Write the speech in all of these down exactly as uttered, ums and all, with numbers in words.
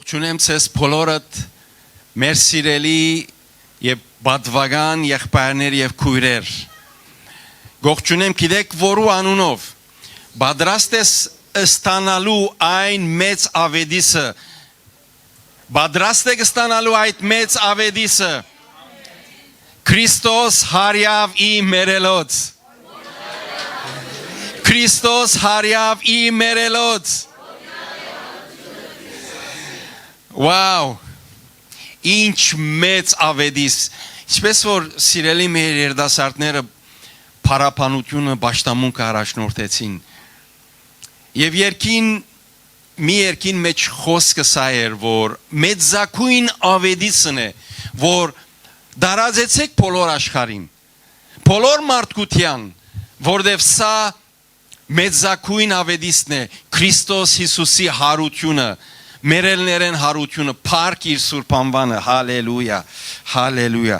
Ողջունեմ ձեզ բոլորդ, մեր սիրելի եւ պատվական եղբայրներ եւ քոյրեր։ Ողջունեմ, գիտեք որու անունով։ Պատրաստ ես ստանալու այն մեծ աւետիսը։ Պատրաստ եք ստանալու այդ մեծ աւետիսը։ Քրիստոս հարեաւ ի մերելոց։ Քրիստոս հարեաւ ի մերելոց։ Wow, ինչ մեծ աւետիս։ Ինչպես որ, սիրելի մեր երիտասարդները փառաբանությունը, պաշտամունքը առաջնորդեցին, եւ երկին, մի երկին մեջ խոսքը սա էր, որ մեծագույն աւետիսն է, որ տարածեցեք բոլոր աշխարհին, բոլոր մարդկութեան, որտեւ սա մեծագույն աւետիսն է, Քրիստոս Յիսուսի յարութիւնը, մերելներէն յարութիւնը, փառք իր սուրբ անուանը, հալելույա, հալելույա։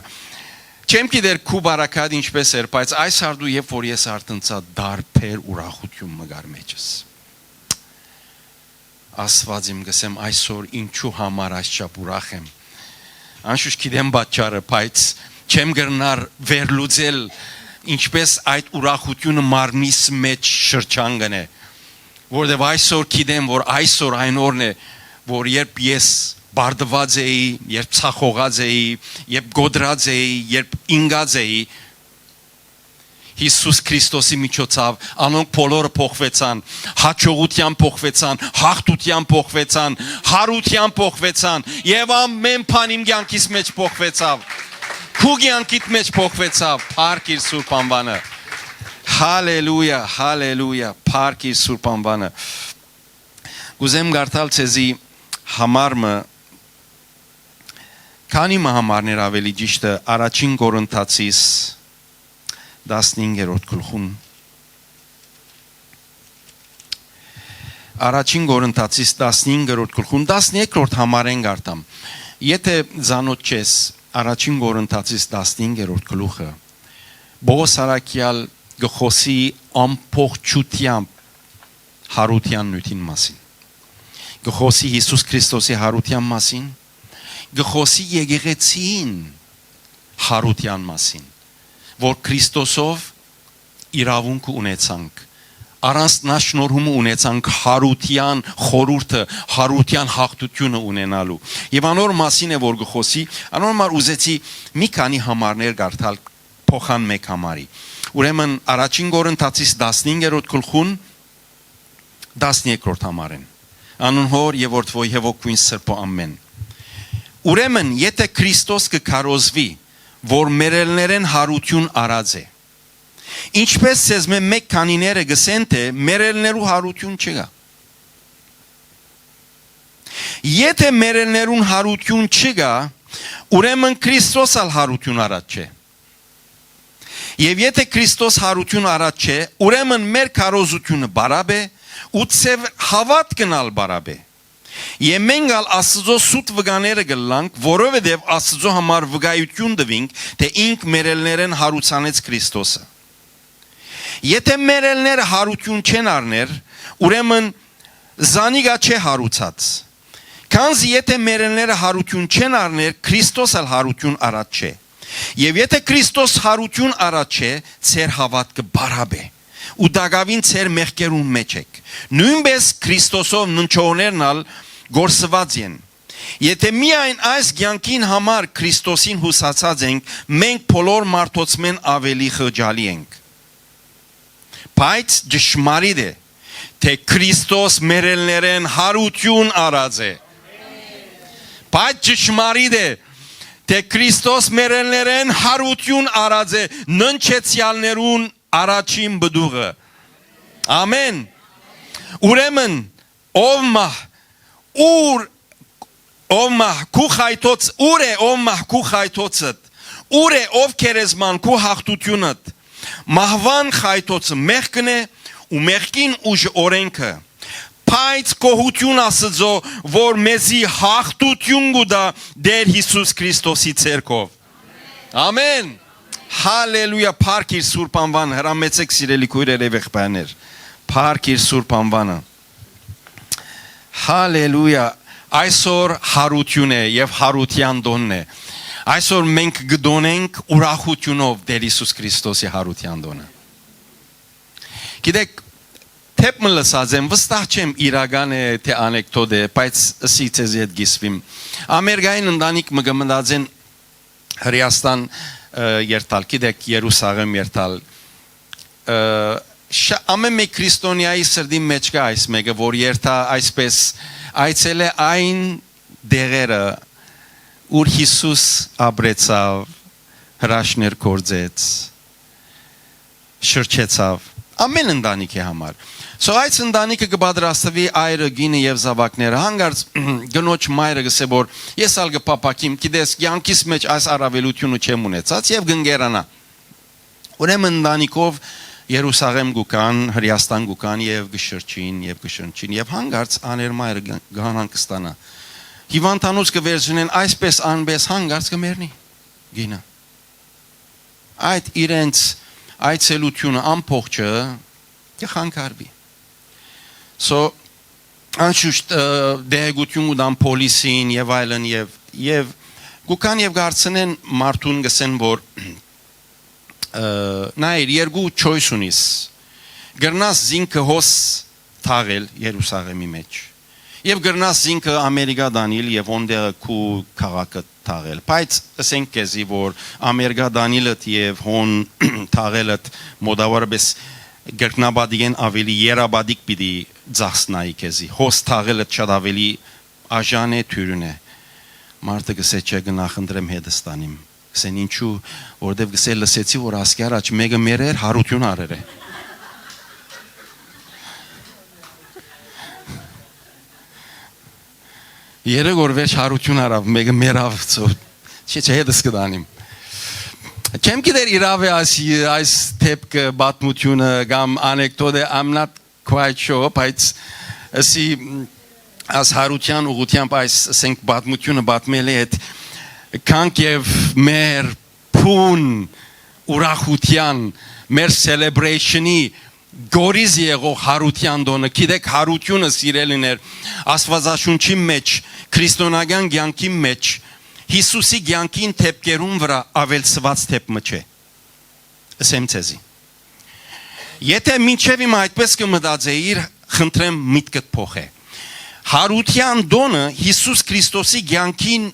Չեմ գիտեր քու բարակատ ինչպես էր, բայց այս արդու, երբ որ ես արթնցայ, դարբեր ուրախութիւն մը կար մեջս։ Աստուած իմ, կ'ըսեմ այսօր ինչու համար այսչափ ուրախ եմ։ Անշուշտ գիտեմ պատճառը, բայց չեմ կրնար վերլուծել ինչպես այդ ուրախութիւնը մարմնիս մեջ շրջան կ'ընէ, որովհետեւ այսօր գիտեմ, որ այսօր այն օրն է, որ երբ ես բարդուած էի, երբ ցախողած էի, երբ կոտրած էի, երբ ինկած էի, Յիսուս Քրիստոսի միջոցաւ անոնք բոլորը փոխուեցան, յաջողութեան փոխուեցան, յաղթութեան փոխուեցան, յարութեան փոխուեցան, եւ ամէն բան իմ կեանքիս մեջ փոխուեցաւ, քու կեանքիդ մեջ փոխուեցաւ, փառք իր սուրբ անուանը։ Հալելույա, հալելույա, փառք իր սուրբ անուանը։ Կ'ուզեմ կարդալ ձեզի համար մը, քանի մը համարներ աւելի ճիշտը, առաջին Կորինթացիս տասնհինգերորդ գլխուն։ Առաջին Կորինթացիս տասնհինգերորդ գլխուն, տասներկրորդ համարէն կարդամ։ Եթէ ծանօթ չես, առաջին Կորինթացիս տասնհինգերորդ գլուխը, Պողոս առաքեալ կը խօսի ամբողջութեամբ յարութեան նիւթին մասին։ Կը խօսի Յիսուս Քրիստոսի յարութեան մասին, կը խօսի եկեղեցին յարութեան մասին, որ Քրիստոսով իրաւունքը ունեցանք, առանց նաշնորհումը ունեցանք յարութեան խորհուրդը, յարութեան յաղթութիւնը ունենալու։ Եւ անոր մասին է որ կը խօսի, անոր համար ուզեցի մի քանի համարներ կարդալ փոխան մէկ համարի։ Ուրեմն առաջին Կորինթացիս տասնհինգերորդ գլխուն, տասներկրորդ համարէն։ Անուն Հօր եւ Որդւոյ եւ Հոգիին Սրբոյ, ամէն։ Ուրեմն եթէ Քրիստոս կը քարոզուի, որ մերելներէն յարութիւն առած է, ինչպես ձեզմէ մէկ քանիները կ'ըսեն թէ մերելներու յարութիւն չկայ։ Եթէ մերելներուն յարութիւն չկայ, ուրեմն Քրիստոս ալ յարութիւն առած չէ։ Եւ եթէ Քրիստոս յարութիւն առած չէ, ուրեմն մեր քարոզութիւնը պարապ է, ու ձեր հաւատքն ալ պարապ է։ Եւ մենք ալ Աստուծոյ սուտ վկաները կ'ըլլանք, որովհետեւ Աստուծոյ համար վկայութիւն տուինք թէ ինք մերելներէն յարուցանեց Քրիստոսը։ Եթէ մերելները յարութիւն չեն առներ, ուրեմն զանիկա չէ յարուցած։ Քանզի եթէ մերելները յարութիւն չեն առներ, Քրիստոս ալ յարութիւն առած չէ։ Եւ եթէ Քրիստոս յարութիւն առած չէ, ձեր հաւատքը պարապ է, ու տակաւին ձեր մեղքերուն մէջ էք։ Նոյնպէս Քրիստոսով ննջողներն ալ կորսուած են։ Եթէ միայն այս կեանքին համար Քրիստոսին յուսացած ենք, մենք բոլոր մարդոցմէն աւելի խղճալի ենք։ Բայց ճշմարիտ է թէ Քրիստոս մերելներէն յարութիւն առած է։ Բայց ճշմարիտ է թէ Քրիստոս մերելներէն յարութիւն առած է, ննջեցեալներուն առաջին պտուղը։ Ամէն։ Ուրեմն, ո՛վ մահ, ո՞ւր Ո՛վ մահ, քու խայթոց, ո՞ւր է, ո՛վ մահ, քու խայթոցդ։ Ո՞ւր է, ո՛վ գերեզման, քու յաղթութիւնդ։ Մահուան խայթոցը մեղքն է, ու մեղքին ուժը օրէնքը։ Բայց գոհութիւն Աստուծոյ, որ մեզի յաղթութիւն կու տայ Տէր Յիսուս Քրիստոսի ձեռքով։ Ամէն։ Հալելույա, փառք իր սուրբ անուանը, հրամեցեք, սիրելի քոյրեր եւ եղբայրներ, փառք իր սուրբ անուանը։ Հալելույա։ Այսօր յարութիւն է եւ յարութեան տօնն է։ Այսօր մենք կը տօնենք ուրախութիւնով Տէր Յիսուս Քրիստոսի յարութեան տօնը։ Գիտէք, դէպ մը լսած եմ, վստահ չեմ իրական է թէ անեկդոտ է, բայց ըսի ձեզի հետ կիսուիմ։ Ամերիկային ընտանիք մը կը մտածեն Հրեաստան, ը, երթալ, գիտէք, Երուսաղէմ երթալ։ Ը, շա-, ամէն մէկ քրիստոնեայի սրտին մէջ կայ այս մէկը, որ երթայ այսպէս, այցելէ այն տեղերը, ուր Յիսուս ապրեցաւ, հրաշքներ գործեց, շրջեցաւ, ամէն ընտանիքի համար։ So, այս ընտանիքը կը պատրաստուի, այրը, կինը եւ զաւակները։ Հանկարծ կնոջ մայրը կ'ըսէ, որ ես ալ կը փափաքիմ, գիտես, կեանքիս մէջ այս առաւելութիւնը չեմ ունեցած, եւ կ'ընկերանայ։ Ուրեմն ընտանիքով Երուսաղէմ կու գան, Հրեաստան կու գան եւ կը շրջին, եւ կը շրջին, եւ հանկարծ աներ մայրը կը, կը հանգստանայ։ Հիւանդանոց կը վերցնեն, այսպէս անպէս հանկարծ կը մեռնի կինը։ Այդ իրենց այցելութիւնը ամբողջը կը խանգարուի։ So, անշուշտ, ը, տեղեկութիւն կու տան պոլիսին եւ այլն, եւ, եւ կու գան եւ կ'արցնեն մարդուն, կ'ըսեն, որ, ը, նայիր, երկու choice ունիս, կրնաս զինքը հոս թաղել Երուսաղէմի մէջ, եւ կրնաս զինքը Ամերիկա տանիլ եւ հոն տեղը քու քաղաքը թաղել։ Բայց ըսենք քեզի, որ Ամերիկա տանիլդ եւ հոն թաղելդ մոտավորապես կրկնապատիկէն աւելի երապատիկ պիտի ծախսնայի քեզի։ Հոս թաղելդ շատ աւելի աժան է, դիւրին է։ Մարդը կ'ըսէ, չէ, կը նախընտրեմ հետս տանիմ։ Կ'ըսեն, ինչու, որովհետեւ, կ'ըսէ, լսեցի, որ ասկի առաջ մէկը մեռեր, յարութիւն առեր է։ Երեք օր վերջ յարութիւն առաւ, մէկը մեռաւ, so, չէ, չէ, հետս կը տանիմ։ Չեմ գիտեր իրաւ է այս, այս դէպքը, պատմութիւնը կամ անեկդոտը, I'm not quite sure, բայց ըսի, այս յարութեան ուղղութեամբ այս, ասենք, պատմութիւնը պատմելէ հետ, քանք եւ մեր բուն ուրախութեան, մեր celebration-ի կորիզ եղող յարութեան տօնը, գիտեք, յարութիւնը, սիրելիներ, Աստուածաշունչի մէջ, քրիստոնեական կեանքի մէջ, Յիսուսի կեանքին դէպքերուն վրայ աւելցուած դէպ մը չէ։ Ըսեմ ձեզի։ Եթէ մինչեւ հիմա այդպես կը մտածեիր, խնդրեմ, միտքդ փոխէ։ Յարութեան տօնը Յիսուս Քրիստոսի կեանքին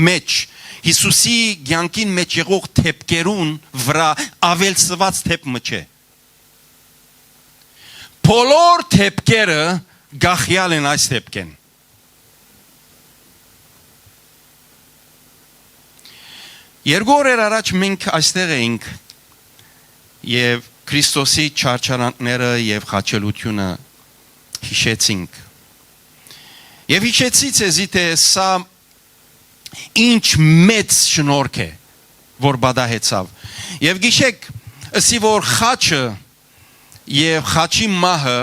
մէջ, Յիսուսի կեանքին մէջ եղող դէպքերուն վրայ աւելցուած դէպ մը չէ։ Բոլոր դէպքերը կախեալ են այս դէպքէն։ Երկու օրեր առաջ մենք այստեղ էինք եւ Քրիստոսի չարչարանքները եւ խաչելութիւնը յիշեցինք։ Եւ յիշեցի ձեզի, թէ սա ինչ մեծ շնորհք է, որ պատահեցաւ։ Եւ գիշեք, ըսի որ խաչը եւ խաչի մահը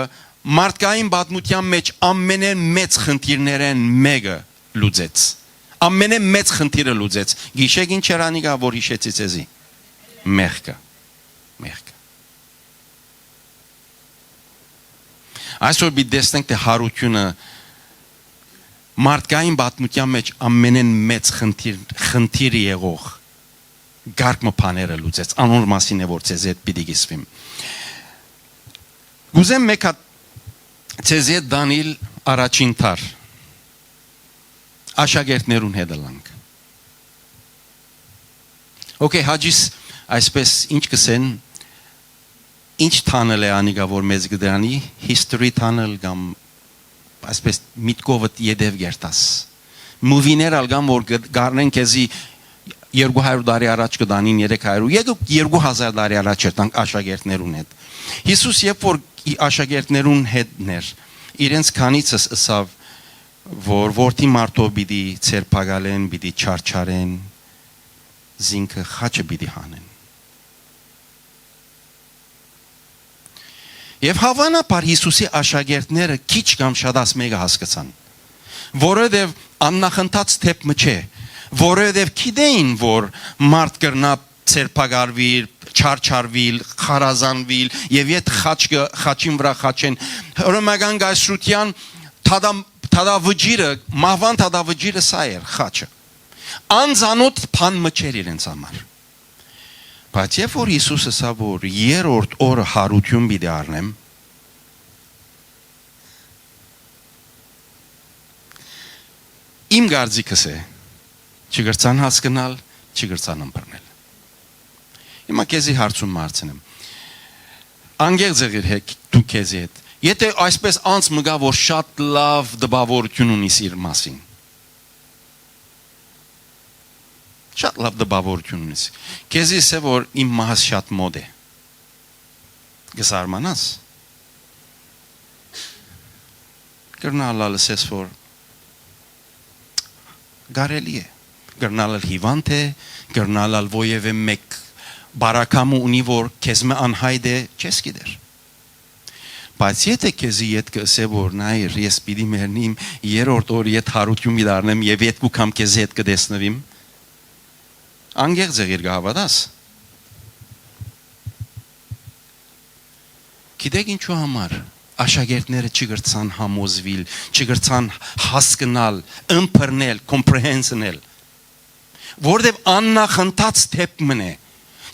մարդկային պատմութեան մէջ ամենէն մեծ խնդիրներէն մէկը լուծեց։ Ամենէն մեծ խնդիրը լուծեց։ Գիշեք, ինչ էր անիկա, որ յիշեցի ձեզի։ Մեղքը։ Մեղքը։ Այսօր պիտի տեսնենք, թէ յարութիւնը մարդկային պատմութեան մէջ ամենէն մեծ խնդիր, խնդիրը եղող կարգ մը բաները լուծեց։ Անոր մասին է, որ ձեզի հետ պիտի կիսուիմ։ Կ'ուզեմ մէկ հատ ձեզի հետ տանիլ առաջին դար, աշակերտներուն հետ ըլլանք։ Okay, Հաճիս, այսպես, ինչ կ'ըսեն, ինչ թանալ է անիկա, որ մեզ կը դրանի, history թանալ կամ, այսպես, միտքովդ ետեւ կերտաս։ Մուվիներ ալ կան, որ կը-, կ'առնեն քեզի երկու հարիւր տարի առաջ կը տանին, երեք հարիւր, երկու, երկու հազար տարի առաջ էր, տանք աշակերտներուն հետ։ Յիսուս, երբ որ ի-, աշակերտներուն հետն էր, իրենց քանիցս ըսաւ, որ որդի մարդով պիտի ձերբակալեն, պիտի չարչարեն, զինքը խաչը պիտի հանեն։ Եւ հաւանաբար Յիսուսի աշակերտները քիչ կամ շատ աս մէկը հասկցան, որովհետեւ աննախընթաց դէպ մը չէ, որովհետեւ գիտեին, որ մարդ կրնայ ձերբակալուիլ, չարչարուիլ, խարազանուիլ, եւ եթ խաչ կը, խաչին վրայ խաչեն, Հռոմական կայսրութեան թադամ-, դատավճիռը, մահուան դատավճիռը սա էր, խաչը։ Անծանօթ բան մը չէր իրենց համար։ Բայց երբ որ Յիսուս ըսաւ, որ երրորդ օրը յարութիւն պիտի առնեմ, իմ կարծիքս է, չկրցան հասկնալ, չկրցան ըմբռնել։ Հիմա քեզի հարցում մը հարցնեմ։ Անկեղծ եղիր հեգ դու քեզի հետ։ Եթե այսպես անց մը գայ, որ շատ լաւ տպաւորութիւն ունիս իր մասին, շատ լաւ տպաւորութիւն ունիս, քեզի ըսէ, որ իմ մահս շատ մօտ է, կը զարմանաս։ Կրնայ ալ ըսես, որ կարելի է։ Կրնայ ալ հիվանդ է, կրնայ ալ որեւէ մէկ բարակամը ունի, որ քեզմէ անյայտ է, չես գիտեր։ Բայց եթե քեզի ետքը ըսէ, որ նայիր, ես պիտի մեռնիմ, երրորդ օր ետ յարութիւն պիտի առնեմ եւ ետքը կամ քեզի հետ կը տեսնուիմ, անկեղծ եղիր, կը հաւատա՞ս։ Գիտեք ինչու համար աշակերտները չկրցան համոզուիլ, չկրցան հասկնալ, ըմբռնել, comprehension-ել, որովհետեւ աննախընթաց դէպ մըն է,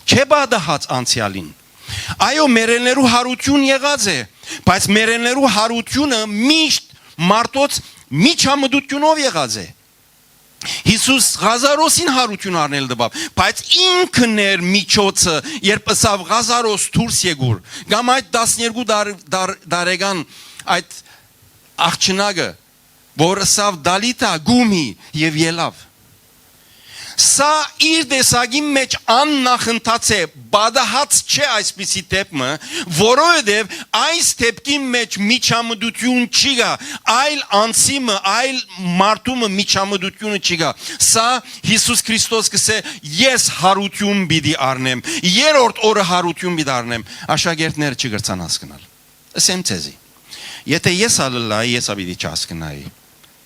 չէ պատահած անցեալին։ Այո, մեռելներու յարութիւն եղած է, բայց մեռելներու յարութիւնը միշտ մարդոց միջամտութիւնով եղած է։ Յիսուս Ղազարոսին յարութիւն առնել տուաւ, բայց ինքն էր միջոցը, երբ ըսաւ, «Ղազարոս, դուրս եկուր», կամ այդ տասներկու դար-, դար-, տարեկան այդ աղջնակը, որ ըսաւ, «Տալիթա, կումի», եւ ելաւ։ Սա իր տեսակին մէջ աննախընթաց է, պատահած չէ այսպիսի դէպ մը, որովհետեւ այս դէպքին մէջ միջամտութիւն չի գայ, այլ անձի մը, այլ մարդու մը միջամտութիւնը չի գայ։ Սա Յիսուս Քրիստոս կ'ըսէ, «Ես յարութիւն պիտի առնեմ, երրորդ օրը յարութիւն պիտի առնեմ»։ Աշակերտները չկրցան հասկնալ։ Ըսեմ ձեզի, եթե ես ալ ըլլայի, ես ալ պիտի չհասկնայի։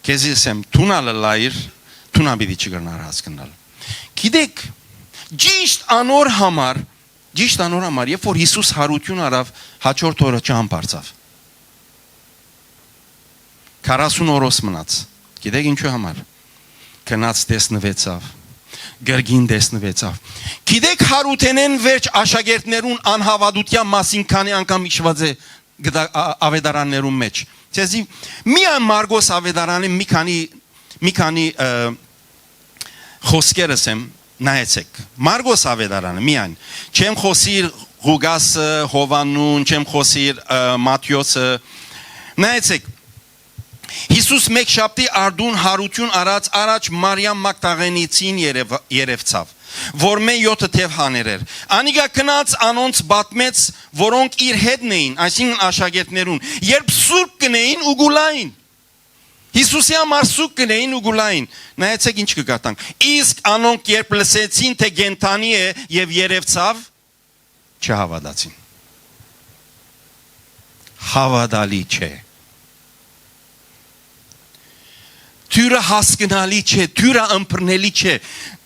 Քեզի ըսեմ, դուն ալ ըլլայիր, դուն ալ պիտի չկրնար հասկնալ։ Գիտեք, ճիշտ անոր համար, ճիշտ անոր համար, երբ որ Յիսուս յարութիւն առաւ, հաջորդ օրը չհամբարձաւ։ Քառասուն օրոց մնաց։ Գիտեք ինչու համար։ Գնաց տեսնուեցաւ, կրկին տեսնուեցաւ։ Գիտեք, յարութենէն վերջ աշակերտներուն անհաւատութեան մասին քանի անգամ յիշուած է գտա-, ա-, աւետարաններուն մէջ։ Ձեզի միայն Մարկոս աւետարանին մի քանի, մի քանի, ը, խօսքեր ըսեմ, նայեցէք։ Մարկոս աւետարանը միայն։ Չեմ խօսիր Ղուկասը, Յովաննուն, չեմ խօսիր, ը, Մատթէոսը։ Նայեցէք, Յիսուս մէկ շաբթի արտուն յարութիւն առած առաջ Մարիամ Մագդաղենացին երեւ-, երեւցաւ, որ մէ յոթը թեւ հաներ էր։ Անիկա գնաց անոնց պատմեց, որոնք իր հետն էին, այսինքն աշակերտներուն, երբ սուրբ կ'ընէին ու կ'ուլային։ Յիսուսի համար սուրբ կ'ընէին ու կ'ուլային։ Նայեցէք ինչ կը կատարեն։ Իսկ անոնք երբ լսեցին, թէ կենդանի է եւ երեւցաւ, չհաւատացին։ Հաւատալի չէ։ Դիւրը հասկնալի չէ, դիւրը ըմբռնելի չէ։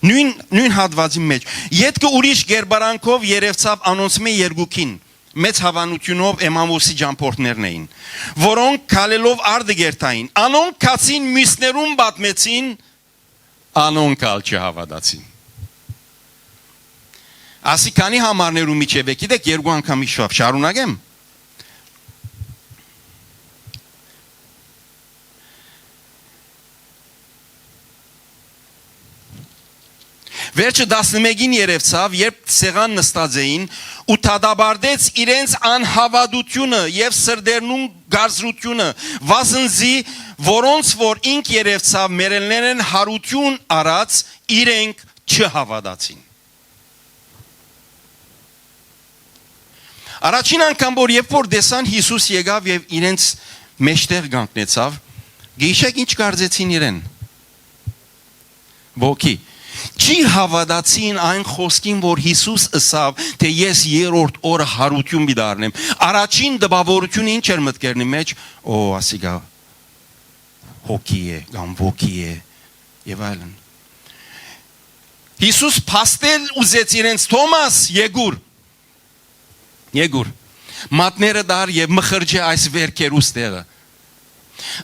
Նոյն, նոյն հատուածին մէջ։ Ետքը ուրիշ կերպարանքով երեւցաւ անոնցմէ երկուքին, մեծ հաւանութիւնով Էմաուսի ճամբորդներն էին, որոնք քալելով արտը կ'երթային։ Անոնք գացին, միւսներուն պատմեցին, անոնք ալ չհաւատացին։ Ասի քանի համարներու միջեւ է, գիտեք, երկու անգամ յիշուած, շարունակեմ։ Վերջը տասնմէկին երեւցաւ, երբ սեղան նստած էին, ու դատապարտեց իրենց անհաւատութիւնը եւ սրտերնուն գարզրութիւնը, վասն զի, որոնց որ ինք երեւցաւ մեռելներէն յարութիւն առած, իրենք չհաւատացին։ Առաջին անգամ, որ երբ որ տեսան, Յիսուս եկաւ եւ իրենց մէջտեղ կանգնեցաւ, գիշեք ինչ կարծեցին իրեն։ Ոգի։ Չի հաւատացին այն խօսքին, որ Յիսուս ըսաւ, թէ ես երրորդ օրը յարութիւն պիտի առնեմ։ Առաջին տպաւորութիւնը ինչ էր մտքերնի մէջ, օ, ասիկա հոգի է, կամ ոգի է, եւ այլն։ Յիսուս փաստել ուզեց իրենց. «Թոմաս, եկուր, եկուր, մատները տար եւ մխրճէ այս վերքերուս տեղը»։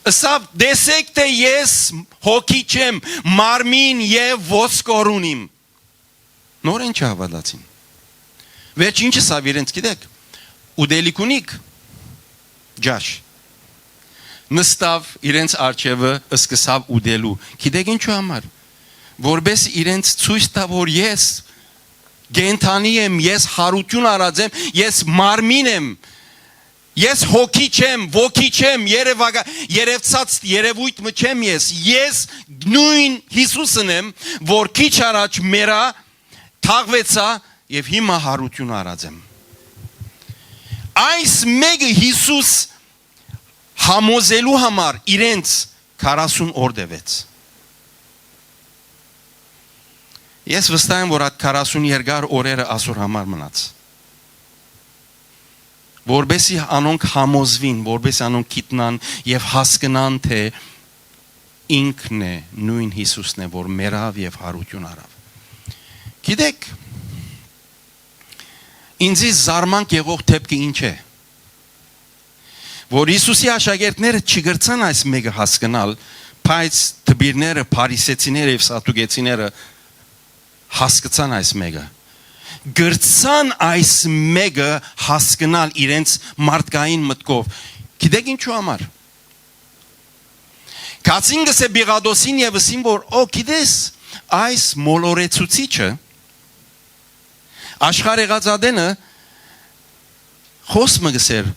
Ըսաւ. «Տեսէք թէ ես հոգի չեմ, մարմին եւ ոսկոր ունիմ»։ Նորէն չհաւատացին։ Վերջ ինչ ըսաւ իրենց, գիտէք, ուտելիք ունիք, ճաշ։ Նստաւ իրենց առջեւը, սկսաւ ուտելու։ Գիտէք ինչու համար։ Որպէս իրենց ցոյց տայ, որ ես կենդանի եմ, ես յարութիւն առած եմ, ես մարմին եմ, ես հոգի չեմ, ոգի չեմ, երևակա-, երևցած երևոյթ մը չեմ ես, ես նոյն Յիսուսն եմ, որ քիչ առաջ մեռայ, թաղուեցայ եւ հիմա յարութիւն առած եմ։ Այս մէկը Յիսուս համոզելու համար իրենց քառասուն օր տեւեց։ Ես վստահ եմ, որ այդ քառասուն երկար օրերը ասոր համար մնաց, որպեսզի անոնք համոզուին, որպեսզի անոնք գիտնան եւ հասկնան, թէ ինքն է, նոյն Յիսուսն է, որ մեռաւ եւ յարութիւն առաւ։ Գիտէք, ինձի զարմանք եղող դէպքը ինչ է, որ Յիսուսի աշակերտները չկրցան այս մէկը հասկնալ, բայց դպիրները, փարիսեցիները եւ սատուկեցիները հասկցան այս մէկը։ Կրցան այս մէկը հասկնալ իրենց մարդկային մտքով։ Գիտեք ինչու համար։ Կացին գսե Պիղատոսին եւ ըսին, որ, «Ո, գիտես, այս մոլորեցուցիչը, աշխարհ եղած ատենը խոս մը գսեր,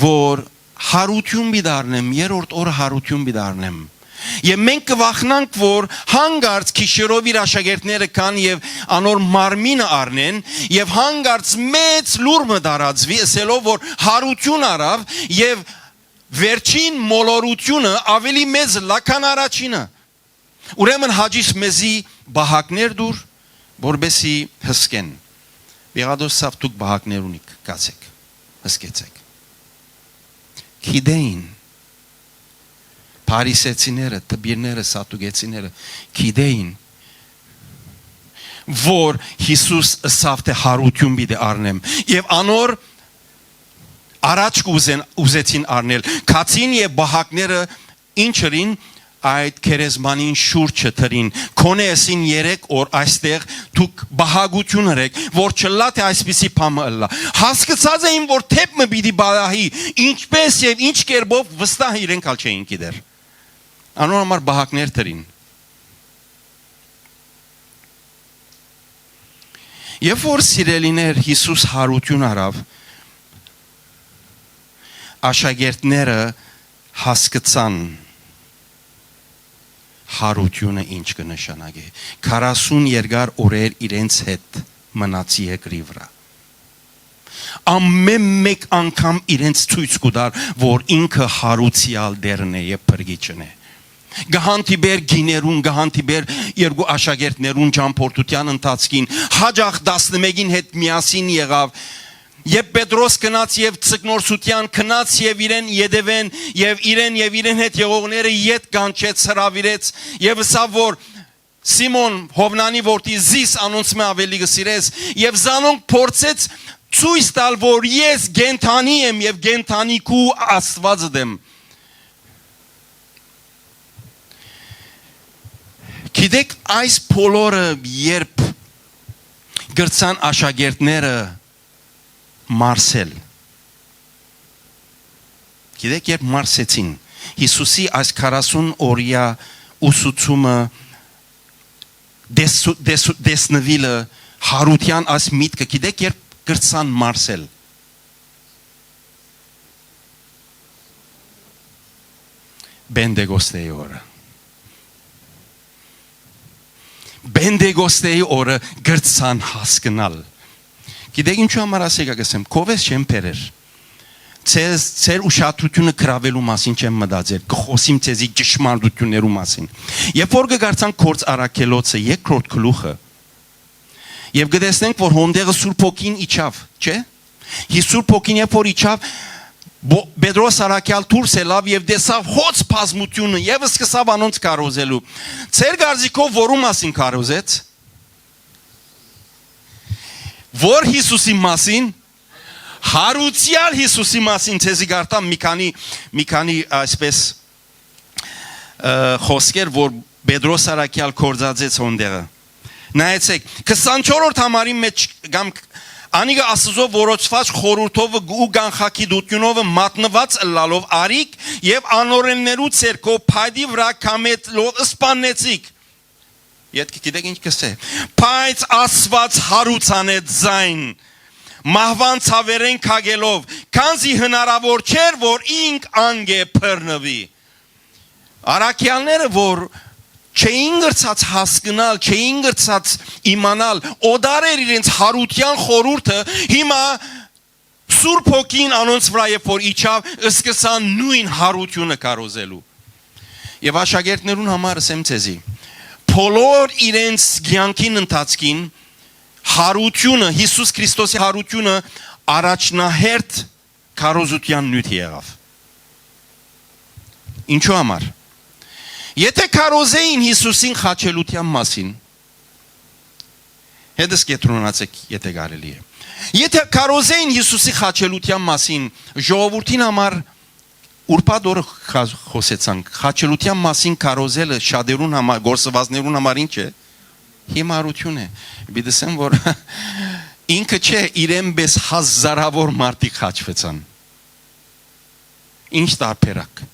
որ յարութիւն պիտի առնեմ, երրորդ օրը յարութիւն պիտի առնեմ»։ Եւ մենք կը վախնանք, որ հանկարծ քիչերով իր աշակերտները կան եւ անոր մարմինը առնեն, եւ հանկարծ մեծ լուր մը տարածուի, ըսելով, որ յարութիւն առաւ, եւ վերջին մոլորութիւնը աւելի մեծ ըլլայ քան առաջինը։ Ուրեմն, Հաճիս, մեզի պահակներ տուր, որպեսզի հսկեն։ Պիղատոս ըսաւ. «Դուք պահակներ ունիք, գացէք, հսկեցէք»։ Գիտէին, փարիսեցիները, դպիրները, սատուկեցիները գիտէին, որ Յիսուս ըսաւ, թէ յարութիւն պիտի առնեմ, եւ անոր առաջ կ'ուզեն, ուզեցին առնել, գացին եւ պահակները ինչ ըրին, այդ գերեզմանին շուրջը դրին, քոնէ ըսին երեք օր այստեղ դուք պահակութիւն ըրեք, որ չըլլայ թէ այսպիսի բան մը ըլլայ։ Հասկցած էին, որ դէպ մը պիտի պահի, ինչպէս եւ ինչ կերպով, վստահ իրենք ալ չէին գիտեր։ Անոր համար պահակներ դրին։ Երբ որ, սիրելիներ, Յիսուս յարութիւն առաւ, աշակերտները հասկցան յարութիւնը ինչ կը նշանակէ։ Քառասուն երկար օրեր իրենց հետ մնաց երկրի վրայ։ Ամէն մէկ անգամ իրենց ցոյց կու տար, որ ինքը յարուցեալ Տէրն է եւ Փրկիչն է։ Կը հանդիպէր կիներուն, կը հանդիպէր երկու աշակերտներուն ճամբորդութեան ընթացքին, յաճախ տասնմէկին հետ միասին եղաւ։ Երբ Պետրոս գնաց եւ ձկնորսութեան գնաց եւ իրեն ետեւէն, եւ իրեն եւ իրեն հետ եղողները ետ կանչեց, հրաւիրեց եւ ըսաւ, որ, «Սիմոն, Յովնանի որդի, զիս անոնցմէ աւելի կը սիրես»։ Եւ զանոնք փորձեց ցոյց տալ, որ ես կենդանի եմ եւ կենդանիքու Աստուածդ եմ։ Գիտեք, այս բոլորը երբ կրցան աշակերտները մարսել, գիտեք, երբ մարսեցին, Յիսուսի այս քառասուն օրեայ ուսուցումը, դեսու-, դեսու-, դեսնուիլը, յարութեան այս միտքը, գիտեք, երբ կրցան մարսել, Պենտեկոստեի օրը։ Պենտեկոստեի օրը կրցան հասկնալ։ Գիտեք ինչու համար ասիկա կ'ըսեմ, քովէս չեմ բերեր։ Ձեզ, ձեր ուշադրութիւնը գրաւելու մասին չեմ մտածեր, կը խօսիմ ձեզի ճշմարտութիւններու մասին։ Երբ որ կը կարդանք Գործ Առաքելոցը, երկրորդ գլուխը, եւ կը տեսնենք, որ հոնդեղը Սուրբ Հոգին իջաւ, չէ՞։ Հի Սուրբ Հոգին երբ որ իջաւ, Բո-, Պետրոս առաքեալ դուրս ելաւ եւ տեսաւ հոծ բազմութիւնը եւ սկսաւ անոնց քարոզելու։ Ձեր կարծիքով որու մասին քարոզեց։ Որ Յիսուսի մասին, յարուցեալ Յիսուսի մասին, ձեզի կարդամ մի քանի, մի քանի, այսպես, Ը, խօսքեր, որ Պետրոս առաքեալ գործածեց հոն տեղը։ Նայեցէք, քսանչորրորդ համարին մէջ, կամ անիկա Աստուծոյ որոշուած խորհուրդով ու կանխագիտութիւնով մատնուած ըլլալով արիք եւ անօրէններու ձեռքով փայտի վրայ կամեցլով սպաննեցիք։ Ետքը գիտեք ինչ կ'ըսէ. «Բայց Աստուած յարուցանեց զայն, մահուան ցաւերէն քագելով, քանզի հնարաւոր չէր, որ ինք անկէ բռնուի»։ Առաքեալները, որ չէին կրցած հասկնալ, չէին կրցած իմանալ, օտար էր իրենց յարութեան խորհուրդը, հիմա Սուրբ Հոգին անոնց վրայ երբ որ իջաւ, սկսան նոյն յարութիւնը քարոզելու։ Եւ աշակերտներուն համար ըսեմ ձեզի, բոլոր իրենց կեանքին ընթացքին յարութիւնը, Յիսուս Քրիստոսի յարութիւնը առաջնահերթ քարոզութեան նիւթ եղաւ։ Ինչո՞ւ համար։ Եթե քարոզէին Յիսուսին խաչելութեան մասին, հետս կեդրոնացեք, եթե կարելի է։ Եթե քարոզէին Յիսուսի խաչելութեան մասին, ժողովուրդին համար ուրբաթ օրը խա-, խօսեցանք, խաչելութեան մասին քարոզելը շատերուն համար, գործուածներուն համար ինչ է։ Հիմարութիւն է։ Պիտի ասեմ, որ ինքը չէ, իրեն պես հազարավոր մարդիկ խաչվեցան։ Ինչ տարբերակ։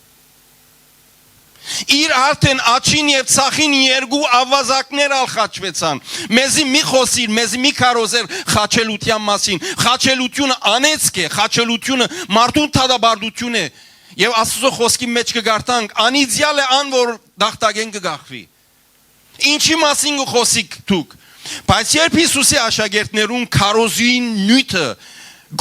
Իր արդեն աջին եւ ձախին երկու աւազակներ ալ խաչվեցան։ Մեզի մի խօսիր, մեզի մի քարոզեր խաչելութեան մասին։ Խաչելութիւնը անեծք է, խաչելութիւնը մարդուն դատապարտութիւն է։ Եւ Աստուծոյ խօսքի մէջ կը կարդանք. «Անիծեալ է ան, որ դախտակէն կը կախուի»։ Ինչի՞ մասին կը խօսիք դուք։ Բայց երբ Յիսուսի աշակերտներուն քարոզին նիւթը,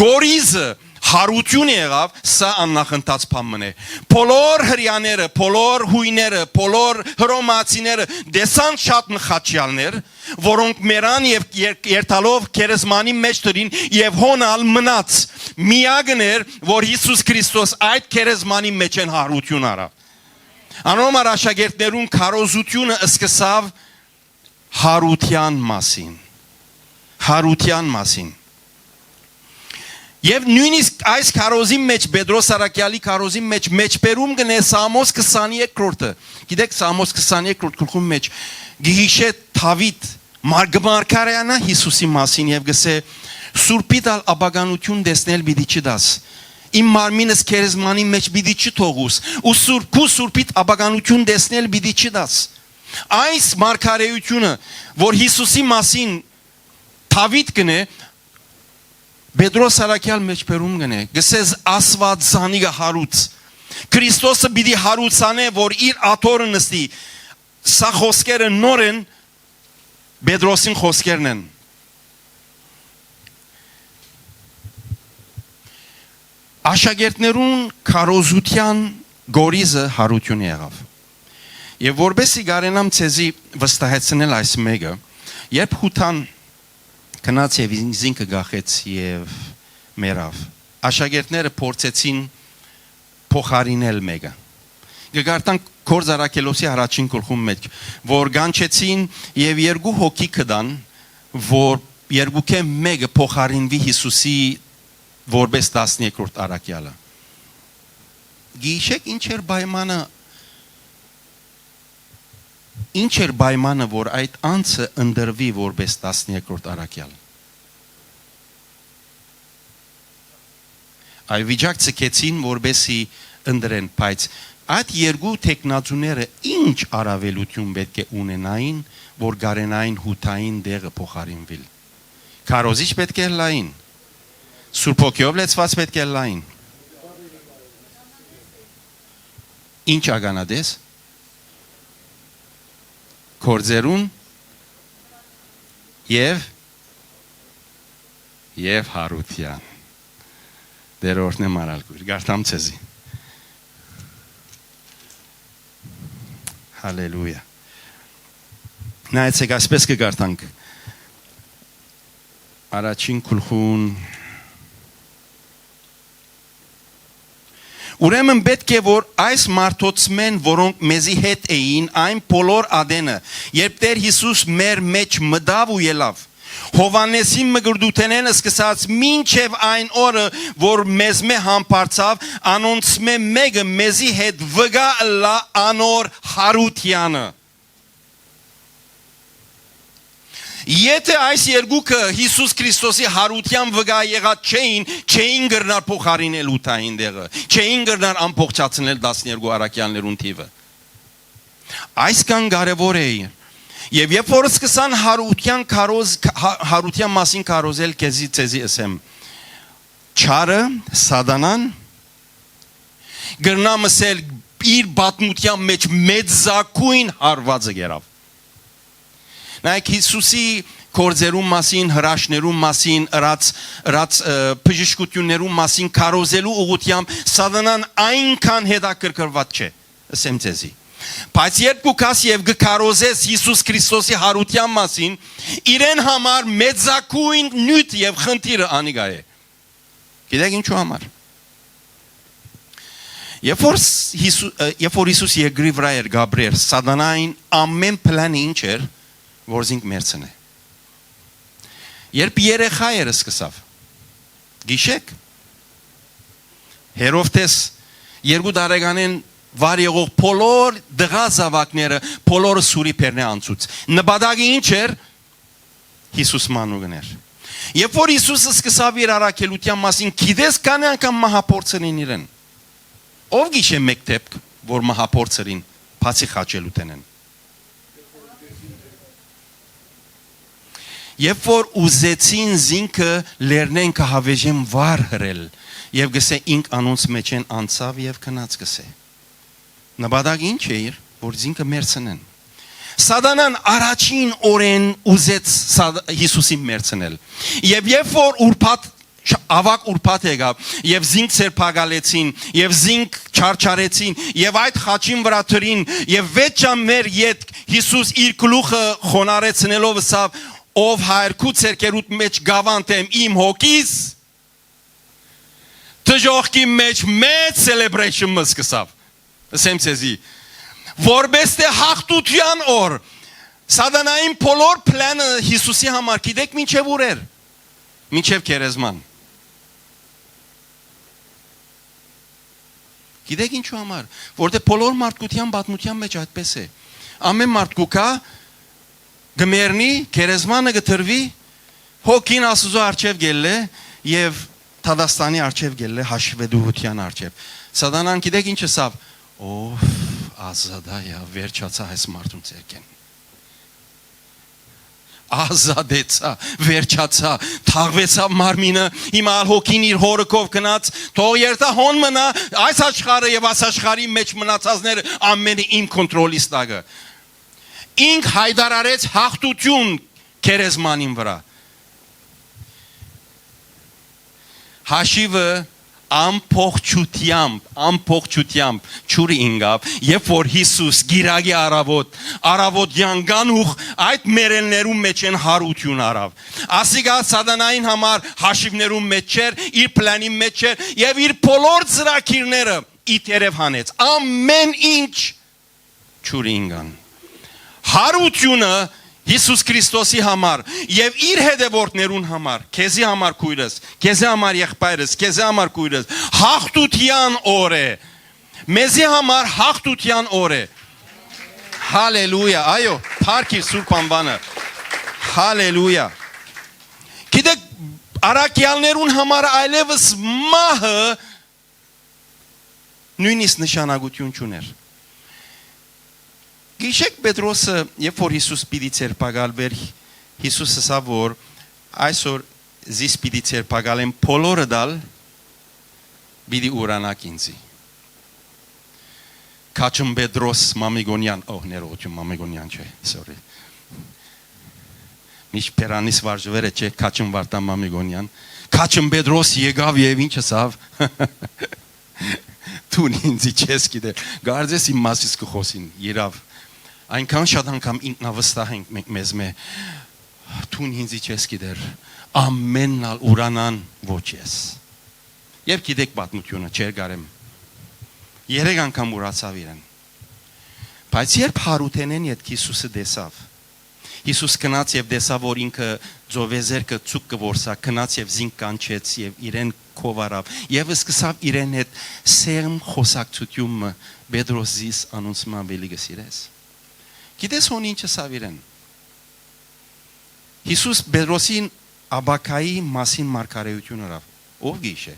գորիզը, յարութիւնը եղաւ, սա աննախընթաց բան մըն է։ Բոլոր հրեաները, բոլոր յոյները, բոլոր հռոմեացիները տեսան շատ մը խաչեալներ, որոնք մեռան եւ եր-, երթալով գերեզմանի մէջ դրին, եւ հոն ալ մնաց միակն էր, որ Յիսուս Քրիստոս այդ գերեզմանի մէջէն յարութիւն առաւ։ Անոր համար աշակերտներուն քարոզութիւնը սկսաւ յարութեան մասին։ Յարութեան մասին։ Եւ նոյնիսկ այս քարոզին մէջ, Պետրոս առաքեալի քարոզին մէջ, մէջբերում կ'ընէ Սաղմոս քսաներկրորդը։ Գիտեք, Սաղմոս քսաներկրորդ գլխուն մէջ կը յիշէ Դաւիթ, մար-, կը մարգարեանայ Յիսուսի մասին եւ կ'ըսէ. «Սուրբիդ ալ ապականութիւն տեսնել պիտի չի տաս։ Իմ մարմինս գերեզմանի մէջ պիտի չի թողուս, ու սուրբ, քու սուրբիդ ապականութիւն տեսնել պիտի չի տաս»։ Այս մարգարեութիւնը, որ Յիսուսի մասին Դաւիթ կ'ընէ, Պետրոս առաքեալ մէջբերում կ'ընէ, կ'ըսէ. «Աստուած զանիկա յարուց»։ Քրիստոսը պիտի յարուցանէ, որ իր աթոռը նստի։ Սա խօսքերը նոր են, Պետրոսին խօսքերն են։ Աշակերտներուն քարոզութեան գորիզը յարութիւնը եղաւ։ Եւ որպեսզի կարենամ ձեզի վստահեցնել այս մէկը, երբ Յուդան գնաց եւ ինքզինքը կախեց եւ մեռաւ, աշակերտները փորձեցին փոխարինել մէկը։ Կը կարդանք Գործ Առաքելոցի առաջին գլխուն մէջ, որ կանչեցին եւ երկու հոգի կդան, որ երկուքէն մէկը փոխարինուի Յիսուսի որպէս տասներկրորդ առաքեալը։ Գիշեք ինչ էր պայմանը, ինչ էր պայմանը, որ այդ անձը ընտրուի որպէս տասներկրորդ առաքեալ։ Այ վիճակ ցկեցին, որպեսզի ընտրեն, բայց այդ երկու թեկնածուները ինչ առավելութիւն պէտք է ունենային, որ կարենային Յուդային տեղը փոխարինուիլ։ Քարոզիչ պէտք է ըլլային, Սուրբ Հոգիով լեցուած պէտք է ըլլային։ Ինչ ականատես, գործերուն եւ, եւ յարութեան։ Տէր օրհնեմ արալ կուր, գարտամ ձեզի։ Հալելույա։ Նայեցեք, այսպես կը գարտանք առաջին գլխուն։ Ուրեմն պէտք է, որ այս մարդոցմէն, որոնք մեզի հետ էին այն բոլոր ատենը, երբ Տէր Յիսուս մեր մեջ մտաւ ու ելաւ, Յովհաննէսին մկրտութենէն սկսած մինչեւ այն օրը, որ մեզմէ համբարձաւ, անոնցմէ մէկը մեզի հետ վկայ ըլլայ անոր յարութեանը։ Եթէ այս երկուքը Յիսուս Քրիստոսի յարութեան վկայ եղած չէին, չէին կրնար փոխարինել ութային տեղը, չէին կրնար ամբողջացնել տասներկու առաքեալներուն թիւը։ Այսքան կարեւոր է։ Եւ երբ որ սկսան յարութեան քարոզ-, հա-, յարութեան մասին քարոզել, քեզի, ձեզի ըսեմ, չարը, սատանան, կրնամ ըսել, իր պատմութեան մէջ մեծագոյն հարուածը կերաւ։ Նայեք, Յիսուսի գործերուն մասին, հրաշքներուն մասին, ըրած, ըրած, ը, բժշկութիւններուն մասին քարոզելու ուղղութեամբ սատանան այնքան հետաքրքրված չէ, ըսեմ ձեզի։ Բայց երբ կու գաս եւ կը քարոզես Յիսուս Քրիստոսի յարութեան մասին, իրեն համար մեծագոյն նիւթ եւ խնդիրը անիկա է։ Գիտեք ինչու համար։ Երբ որ ս-, Յիսու-, ը, երբ որ Յիսուս երկրի վրայ էր, Գաբրիէլ, սատանային ամէն պլանը ինչ էր, որ զինք մերցնէ։ Երբ երեխա էր, սկսավ։ Գիշեք, Հերովդէս երկու տարեկանէն վար եղող բոլոր տղայ զաւակները, բոլորը սուրի բերնէ անցուց։ Նպատակը ինչ էր, Յիսուս մանուկն էր։ Երբ որ Յիսուս սկսաւ իր առաքելութեան մասին, գիտես քանի՞ անգամ մահափորձ ըրին իրեն։ Ո՞վ գիշէ մէկ դէպք, որ մահափորձ ըրին, բացի խաչելութենէն։ Երբ որ ուզեցին զինքը լեռնէն կը հաւէժեն վար հրել, եւ գսէ, ինք անոնց մէջէն անցաւ եւ գնաց, գսէ։ Նպատակը ինչ է իր, որ զինքը մերցնեն։ Սատանան առաջին օրէն ուզեց Սա-, Յիսուսին մերցնել։ Եւ երբ որ ուրբաթ, չ-, աւագ ուրբաթ եկաւ, եւ զինք սերբակալեցին, եւ զինք չարչարեցին, եւ այդ խաչին վրայ դրին, եւ վեց ժամ մեր ետք Յիսուս իր գլուխը խոնարհեցնելով ըսաւ. «Ով Հայր, քու ձեռքերուդ մէջ կ'աւանդեմ իմ հոգիս», դժոխքի մէջ մեծ celebration մը սկսաւ։ Ըսեմ ձեզի, որպէս թէ յաղթութեան օր, սատանային բոլոր պլանը Յիսուսի համար, գիտեք մինչեւ ուր էր։ Մինչեւ գերեզման։ Գիտեք ինչու համար։ Որտեղ բոլոր մարդկության պատմության մէջ այդպես է։ Ամեն մարդ կու գայ, կը մեռնի, գերեզմանը կը դրուի, հոգին Աստուծոյ առջեւ գելլէ եւ դատաստանի առջեւ գելլէ հաշվետուութեան առջեւ։ Սատանան գիտեք ինչ ըսաւ. «Ով ազատայ ա, վերջացայ այս մարդուն ձեռքէն։ Ազատեցայ, վերջացայ, թաղուեցաւ մարմինը, հիմա ալ հոգին իր հորը քով գնաց, թող երթայ հոն մնայ, այս աշխարհը եւ այս աշխարհի մէջ մնացածները ամէնքը իմ կոնտրոլիս տակը»։ Ինք յայտարարեց յաղթութիւն գերեզմանին վրայ։ Հաշիվը ամբողջութեամբ, ամբողջութեամբ ջուրը ինկաւ, երբ որ Յիսուս կիրակի առաւոտ, առաւոտեան կանուխ այդ մեռելներուն մէջէն յարութիւն առաւ։ Ասիկա սատանային համար հաշիվներուն մէջ չէր, իր պլանին մէջ չէր եւ իր բոլոր ծրագիրները ի դերեւ հանեց։ Ամէն ինչ ջուրը ինկան։ Յարութիւնը Յիսուս Քրիստոսի համար եւ իր հետեւորդներուն համար, քեզի համար քոյրս, քեզի համար եղբայրս, քեզի համար քոյրս, յաղթութեան օր է։ Մեզի համար յաղթութեան օր է։ Հալելույա, այո, փառք իր սուրբ անուանը։ Հալելույա։ Գիտեք, առաքեալներուն համար այլեւս մահը նոյնիսկ նշանակութիւն չունէր։ Գիշեք Պետրոսը, երբ որ Յիսուս պիտի ձերբակալուէր, Յիսուս ըսաւ, որ այսօր զիս պիտի ձերբակալեմ, բոլորդ ալ պիտի ուրանաք ինծի։ Քաչն Պետրոս Մամիկոնեան, օհ, ներողություն, Մամիկոնեան չէ, sorry։ Միշտ Փերանիս վարժուեր է, չէ, Քաչն Վարդան Մամիկոնեան։ Քաչն Պետրոս եկաւ եւ ինչ ըսաւ. «Դուն ինձի չես գիտեր»։ Կարծես իմ մասիս կը խօսին, իրաւ։ Այնքան շատ անգամ ինքնավստահ ենք մենք մեզմէ. «Դուն ինձի չես գիտեր, ամենն ալ ուրանան, ոչ ես»։ Եւ գիտեք պատմութիւնը, չէր կարեմ։ Երեք անգամ ուրացաւ իրեն։ Բայց երբ Յարութենէն ետք Յիսուսը տեսաւ, Յիսուս գնաց եւ տեսաւ որ ինքը ծովեզերքը ծուք կը որսայ, գնաց եւ զինք կանչեց եւ իրեն քով առաւ եւ սկսաւ իրեն հետ սեղմ խօսակցութիւն մը. «Պետրոս, զիս անոնցմէ աւելի կը սիրե՞ս»։ Գիտե՞ս հոն ինչ ըսաւ իրեն։ Յիսուս Պետրոսին ապագայի մասին մարգարէութիւն ըրաւ։ Ո՞վ կը յիշէ։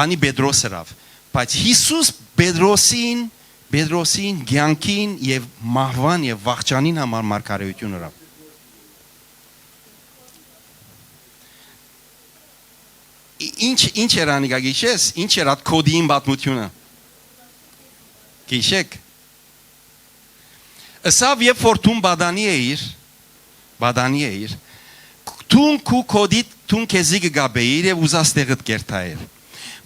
Անի Պետրոս ըրաւ, բայց Յիսուս Պետրոսին, Պետրոսին կեանքին եւ մահուան եւ վախճանին համար մարգարէութիւն ըրաւ։ Ի-, ինչ, ինչ էր անիկա, գիշես, ինչ էր այդ քոդիին պատմությունը։ Գիշեք։ Ըսաւ, երբ որ դուն պատանի էիր, պատանի էիր, դուն քու քոդիդ, դուն քեզի կը գաբեիր եւ ուզած տեղդ կերթայիր։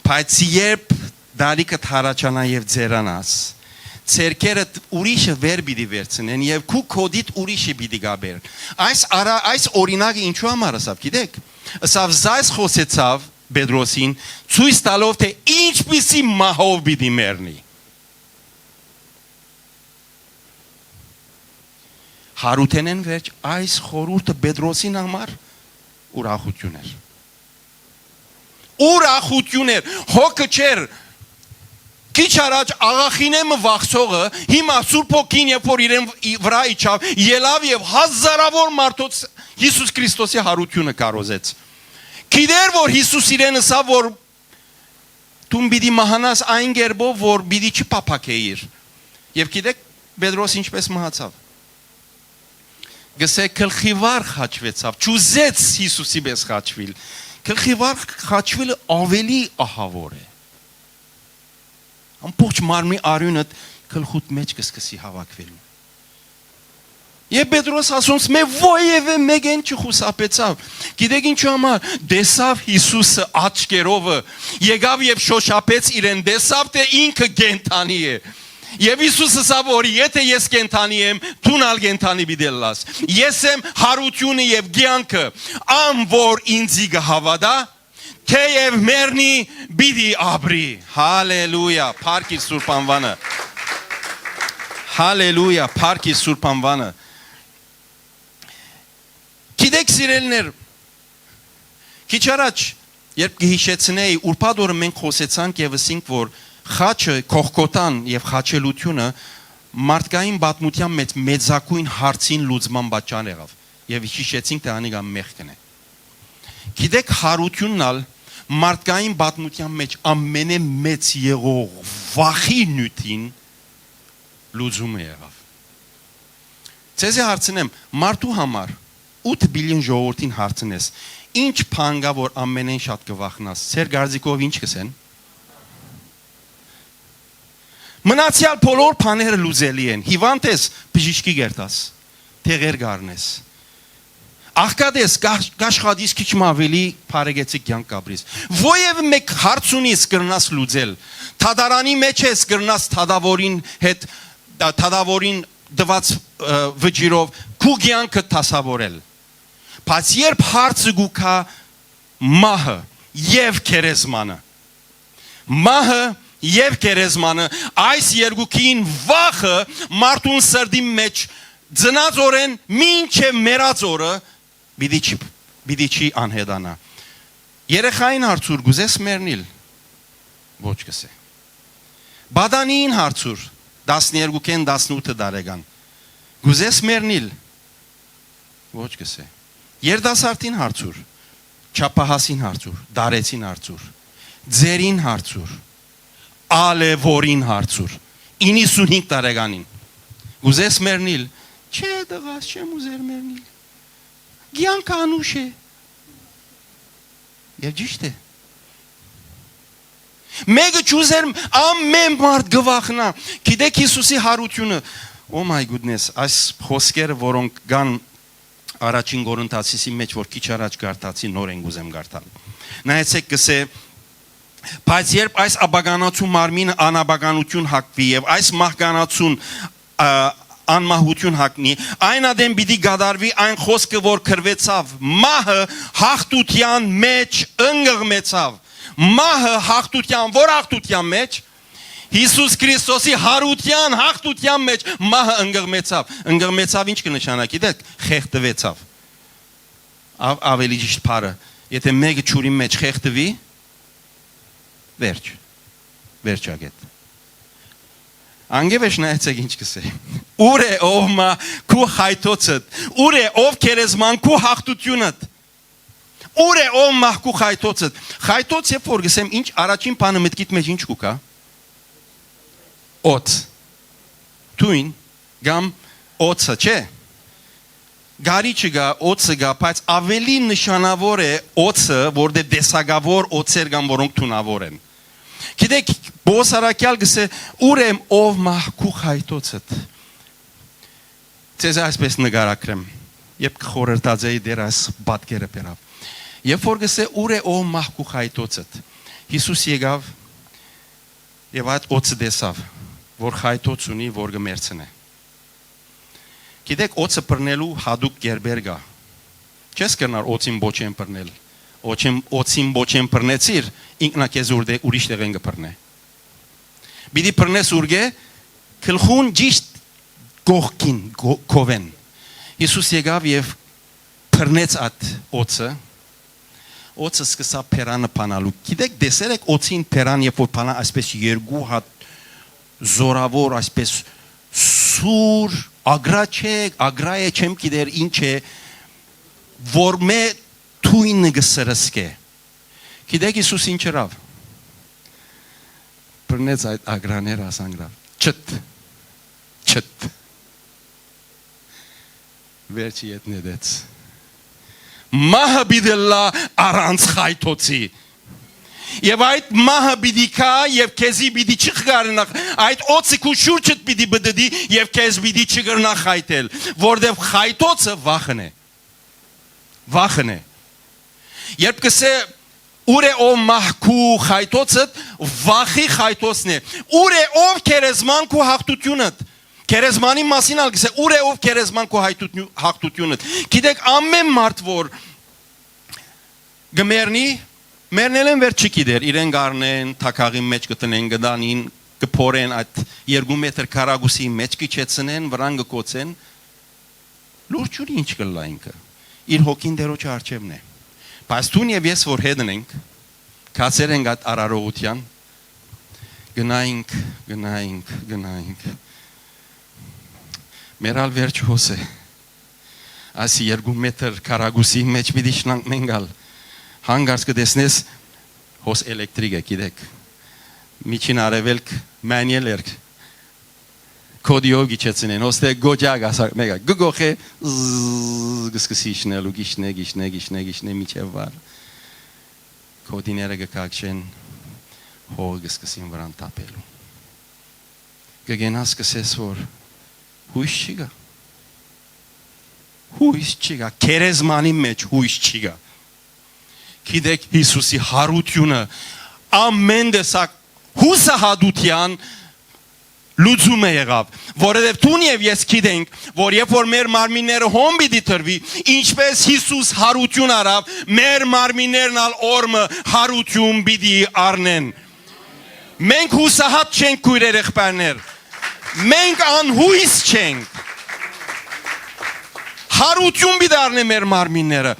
Բայց երբ դալիքը թարաչանայ եւ ձերանաս, ձերքերդ ուրիշը վեր պիտի վերցնեն եւ քու քոդիդ ուրիշը պիտի գաբեր։ Այս արա-, այս օրինակը ինչու համար ըսաւ, գիտեք։ Ըսաւ, զայս խօսեցաւ Պետրոսին, ցոյց տալով, թէ ինչպիսի մահով պիտի մեռնի։ Հարութենէն վերջ այս խորհուրդը Պետրոսին համար ուրախութիւն էր։ Ուրախութիւն էր, հոգը չէր։ Քիչ առաջ աղախինէ մը վախցողը, հիմա Սուրբ Հոգին, երբ որ իրեն ի-, վրայ իջաւ, ելաւ եւ հազարաւոր մարդոց Յիսուս Քրիստոսի հարութիւնը քարոզեց։ Գիտեր որ Յիսուս իրեն ըսաւ որ դուն պիտի մահանաս այն կերպով որ պիտի չփափաքեիր։ Եւ գիտեք Պետրոս ինչպես մահացաւ։ Գսե գլխի վար խաչվեցաւ, չուզեց Յիսուսի պես խաչվիլ։ Գլխի վար խաչվիլը աւելի ահաւոր է։ Ամբողջ մարմնի արիւնդ գլխուդ մէջ կը սկսի հաւաքվել։ Եւ Պետրոս ասոնց մէ որեւէ մէկէն չխուսափեցաւ։ Գիտեք ինչու համար։ Տեսաւ Յիսուսը աչքերովը, եկաւ եւ շոշափեց իրեն, տեսաւ թէ ինքը կենդանի է։ Եւ Յիսուս ըսաւ որ եթե ես կենդանի եմ, դուն ալ կենդանի պիտի ըլլաս։ Ես եմ հարութիւնը եւ կեանքը, ան որ ինձի կը հաւատայ, թէեւ մեռնի, պիտի ապրի։ Հալելույա, փառք իր սուրբ անուանը։ Հալելույա, փառք իր սուրբ անուանը։ Գիտեք, սիրելիներ, քիչ առաջ, երբ կը յիշեցնեի, ուրբաթ օրը մենք խօսեցանք եւ ըսինք որ խաչը, կողքոթան եւ խաչելութիւնը մարդկային պատմութեան մէջ մեծագոյն հարցին լուծման պատճառ եղաւ եւ յիշեցինք թէ անիկա մեղքն է։ Գիտեք, հարութիւնն ալ մարդկային պատմութեան մէջ ամենէ մեծ եղող վախի նիւթին լուծումը եղաւ։ Ձեզի հարցնեմ, մարդու համար, ութ միլիոն ժողովուրդին հարցնես, ինչ բան կա որ ամենէն շատ կը վախնաս, ձեր կարծիքով ինչ կ'ըսեն։ Մնացեալ բոլոր բաները լուծելի են, հիվանդ ես, բժիշկի կերտաս, դեղեր կ'առնես։ Աղքատ ես, կա-, կ'աշխատիս քիչ մը աւելի բարեկեցիկ կեանք կ'ապրիս։ Որեւէ մէկ հարց ունիս կրնաս լուծել։ Դատարանի մէջ ես կրնաս դատաւորին հետ, դա-, դատաւորին տուած, ը, վճիրով քու կեանքը դասաւորել։ Բայց երբ հարցը գուքա մահը եւ գերեզմանը, մահը եւ գերեզմանը, այս երկուքին վախը մարդուն սրտի մէջ ծնածորեն մինչեւ մեռած օրը պիտի չի, պիտի չի անհետանա։ Երեխային հարցուր, կ'ուզես մեռնիլ։ Ոչ, կ'ըսէ։ Պատանիին հարցուր, տասներկուքէն տասնութ տարեկան, կ'ուզես մեռնիլ։ Ոչ, կ'ըսէ։ Երիտասարդին հարցուր, չափահասին հարցուր, դարեցին հարցուր, ձերին հարցուր, ալեվորին հարցուր, իննսունհինգ տարեկանին, կ'ուզես մեռնիլ։ Չէ, տղաս, չեմ ուզեր մեռնիլ, կեանքը անուշ է։ Եւ ճիշդ է։ Մէկը չուզեր, ամեն մարդ կը վախնայ։ Գիտեք Յիսուսի հարութիւնը, oh my goodness, այս խօսքերը, որոնք կան առաջին Կորինթացիի մէջ, որ քիչ առաջ կարդացի, նորէն կ'ուզեմ կարդալ։ Նայեցեք, կ'ըսէ. «Բայց երբ այս ապականացու մարմինը անապականութիւն հագուի եւ այս մահկանացուն, ա, անմահութիւն հագնի, այն ատեն պիտի կատարուի այն խօսքը, որ գրուեցաւ. "Մահը յաղթութեան մէջ ընկղմեցաւ"»։ Մահը յաղթութեան, ո՞ր յաղթութեան մէջ։ Յիսուս Քրիստոսի յարութեան, յաղթութեան մէջ մահը ընկղմեցաւ։ Ընկղմեցաւ ի՞նչ կը նշանակէ, գիտէք, խեղդուեցաւ։ Ա-, աւելի ճիշդ բառը։ Եթէ մէկը ջուրին մէջ խեղդուի, վերջ։ Վերջակետ։ Անկէ վեր նայեցէք ինչ կ'ըսէ։ Ո՞ւր է ով մահ քու խայթոցդ, ո՞ւր է ով գերեզման քու յաղթութիւնդ, ո՞ւր է ով մահ քու խայթոցդ։ Խայթոց, երբ որ կ'ըսեմ, ինչ առաջին բանը մտքիդ մէջ ինչ կու գայ։ Օծ, թոյն կամ օծը, չէ՞։ Գարիճը կայ, օծը կայ, բայց աւելի նշանաւոր է օծը, որտեղ տեսակաւոր օծեր կան, որոնք թունաւոր են։ Գիտեք, Պողոս առաքեալ կ'ըսէ. «Ո՞ւր եմ, ով մահ քու խայթոցդ»։ Ձեզի այսպես նկարագրեմ, երբ կը խորհրդածեի, Տէր այս պատկերը բերաւ։ Երբ որ կ'ըսէ. «Ո՞ւր է ով մահ քու խայթոցդ»։ Յիսուս եկաւ եւ այդ օծը տեսաւ, որ խայթոց ունի, որ կը մեռցնէ։ Գիտեք, օծը բռնելու յատուկ կերպեր կայ։ Չես կրնար օծին պոչեն բռնել։ Օծին, օծին պոչեն բռնեցիր, ինքնա քեզ ուրդե-, ուրիշ տեղեն կը բռնէ։ Պիտի բռնես ուրկէ, գլխուն ճիշդ կողքին, գո-, քովեն։ Յիսուս եկաւ եւ բռնեց այդ օծը։ Օծը սկսաւ բերանը բանալու։ Գիտեք, տեսեր եք օծին բերան, երբ որ բանա այսպես երկու հատ զորաւոր, այսպես սուր, ագրա չէ, ագրա է, չեմ գիտեր ինչ է, որ մէ թոյնը կը սրսկէ։ Գիտեք Յիսուս ինչ ըրաւ։ Բռնեց այդ ագրաները, ասանք ըրաւ. «Չտ, չտ»։ Վերջը ետ նետեց։ Մահը պիտի ըլլայ առանց խայթոցի։ Եւ այդ մահը պիտի գայ եւ քեզի պիտի չխկարնա, այդ օծը քու շուրջդ պիտի պտտի եւ քեզ պիտի չկրնայ խայթել, որտեւ խայթոցը վախն է։ Վախն է։ Երբ կ'ըսէ. «Ո՞ւր է ով մահ քու խայթոցդ», վախի խայթոցն է։ «Ո՞ւր է ով գերեզման քու յաղթութիւնդ»։ Գերեզմանի մասին ալ կ'ըսէ. «Ո՞ւր է ով գերեզման քու յայթութիւն-, յաղթութիւնդ»։ Գիտեք, ամէն մարդ որ կը մեռնի, մեռնելէն վեր չի գիտեր, իրեն կ'առնեն, թագաղին մէջ կը տնեն, կը տանին, կը փորեն, այդ երկու մետր քառակուսի մէջ կը իջեցնեն, վրան կը կոցեն, լուր չունի ինչ կ'ըլլայ ինքը, իր հոգին Տէրոջը առջեւն է։ Բայց դուն եւ ես որ հետն ենք, գացեր ենք այդ արարողութեան, գնայինք, գնայինք, գնայինք։ Մեր ալ վերջը հոս է։ Այս երկու մետր քառակուսի մէջ պիտի իջնանք մենք ալ։ Հանկարծ կը տեսնես, հոս էլեկտրիկ է, գիտեք։ Միջին արեւելք մենիել էր, կոդիով գիչեցնեն, հոս դէ գոճակ ասակ մեկը, գ-, գոխէ, զզզ, կը սկսի իջնել ու գիչնե, գիչնե, գիչնե, գիչնե, միջև վար։ Կոդիները կը կակչեն, հողը կը սկսին վրան տապելու։ Կը գնաս, կ'ըսես որ հույս չի գա։ Հույս չի գա, գերեզմանի մէջ հույս չի գա։ Գիտեք, Յիսուսի յարութիւնը ամէն տեսակ յուսահատութեան լուծումը եղաւ, որովհետեւ դուն եւ ես գիտենք, որ երբ որ մեր մարմինները հոն պիտի տրուի, ինչպես Յիսուս յարութիւն առաւ, մեր մարմիններն ալ օրմը յարութիւն պիտի առնեն։ Մենք յուսահատ չենք, քոյրեր, եղբայրներ։ Մենք անհույս չենք։ Յարութիւն պիտի առնեն մեր մարմինները։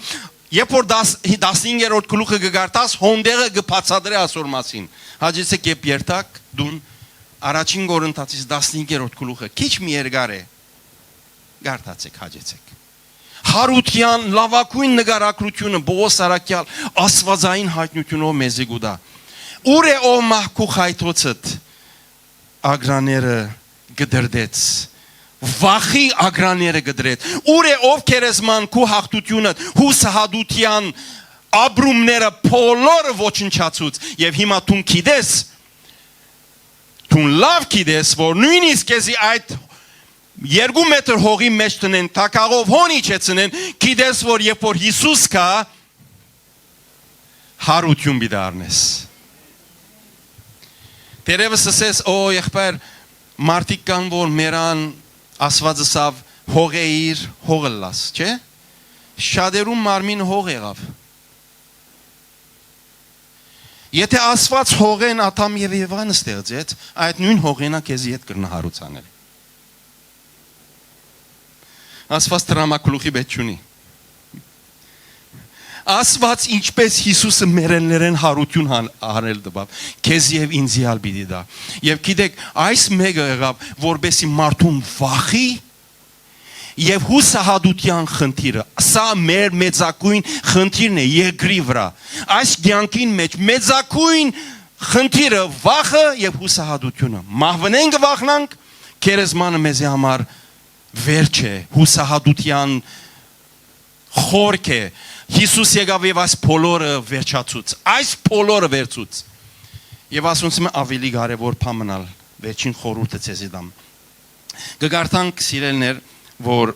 Երբ որ դաս-, տասնհինգերորդ գլուխը կը կարդաս, հոն տեղը կը բացատրէ ասոր մասին։ Հաճեցեք, երբ երթաք, դուն առաջին Կորինթացիս տասնհինգերորդ գլուխը, քիչ մի երկար է, կարդացեք, հաճեցեք։ Յարութեան լաւագոյն նկարագրութիւնը Պողոս առաքեալ աստուածային յայտնութիւնով մեզի կու տայ։ Ո՞ւր է ով մահ քու խայթոցդ, ագրաները կտրտեց, վախի ագրաները կտրեց։ Ո՞ւր է ով գերեզման քու յաղթութիւնը, յուսահատութեան ապրումները բոլորը ոչնչացուց։ Եւ հիմա դուն գիտես, դուն լաւ գիտես, որ նոյնիսկ քեզի այդ երկու մետր հողի մէջ տնեն, թակաղով հոն իջեցնեն, գիտես, որ երբ որ Յիսուս գայ, յարութիւն պիտի առնես։ Դերևս ըսես, օ, եղբայր, մարդիկ կան, որ մեռան, Աստուած ըսաւ, հողը իր, հող ըլլաս, չէ՞։ Շատերուն մարմին հող եղաւ։ Եթէ Աստուած հողէն Ադամ եւ Եվան ստեղծեց, այդ նոյն հողէն ա քեզի հետ կրնայ հարուցանել։ Աստուած դրամագլուխի պետք չունի։ Աստուած ինչպէս Յիսուսը մեռելներէն յարութիւն հան-, հանել տուաւ, քեզի եւ ինձի ալ պիտի տայ։ Եւ գիտեք, այս մէկը եղաւ, որպեսի մարդուն վախի եւ յուսահատութեան խնդիրը։ Սա մեր մեծագոյն խնդիրն է երկրի վրայ։ Այս կեանքին մէջ մեծագոյն խնդիրը վախը եւ յուսահատութիւնը։ Մահուընէն կը վախնանք, գերեզմանը մեզի համար վերջ է, յուսահատութեան խորք է։ Յիսուս եկաւ եւ այս բոլորը վերջացուց։ Այս բոլորը վերցուց։ Եւ ասոնցմէ աւելի կարեւոր բան մնալ, վերջին խորհուրդը ձեզի տամ։ Կը կարդանք, սիրելիներ, որ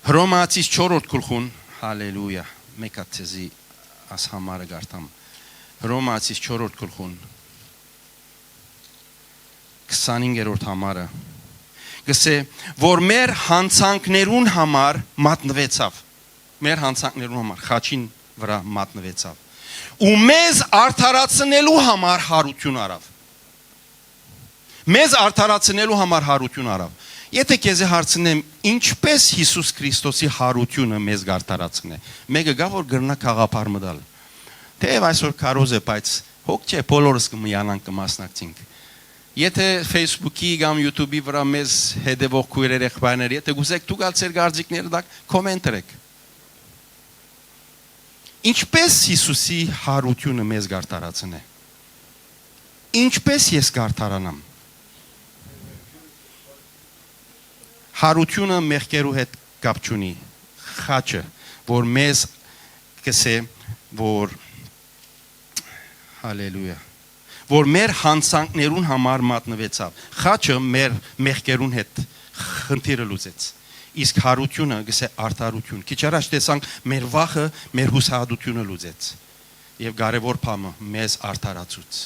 Հռոմացիս չորրորդ գլխուն, հալելույա, մէկ հատ ձեզի աս համարը կարդամ։ Հռոմացիս չորրորդ գլխուն, քսանհինգերորդ համարը, կսէ, որ մեր յանցանքներուն համար մատնուեցաւ, մեր յանցանքներուն համար խաչին վրայ մատնուեցաւ ու մեզ արդարացնելու համար յարութիւն առաւ։ Մեզ արդարացնելու համար յարութիւն առաւ։ Եթէ քեզի հարցնեմ, ինչպէս Յիսուս Քրիստոսի յարութիւնը մեզ կ'արդարացնէ, մէկը կա, որ կրնայ գաղափար մտալ։ Թէեւ այսօր քարոզ է, բայց հոգ չէ, բոլորս կը միանանք, կը մասնակցենք։ Եթէ Facebook-ի կամ YouTube-ի վրայ մեզ հետեւող քոյրեր, եղբայրներ, եթէ կ'ուզէք դուք ալ ձեր կարծիքները տաք, comment ըրէք։ Ինչպէս Յիսուսի յարութիւնը մեզ կ'արդարացնէ։ Ինչպէս ես կ'արդարանամ։ Յարութիւնը մեղքերու հետ կապ չունի։ Խաչը, որ մեզ կսէ, որ, հալելույա, որ մեր յանցանքներուն համար մատնուեցաւ։ Խաչը մեր մեղքերուն հետ խնդիրը լուծեց, իսկ յարութիւնը կսէ արդարութիւն։ Քիչ առաջ տեսանք, մեր վախը մեր յուսահատութիւնը լուծեց, եւ կարեւոր բանը, մեզ արդարացուց։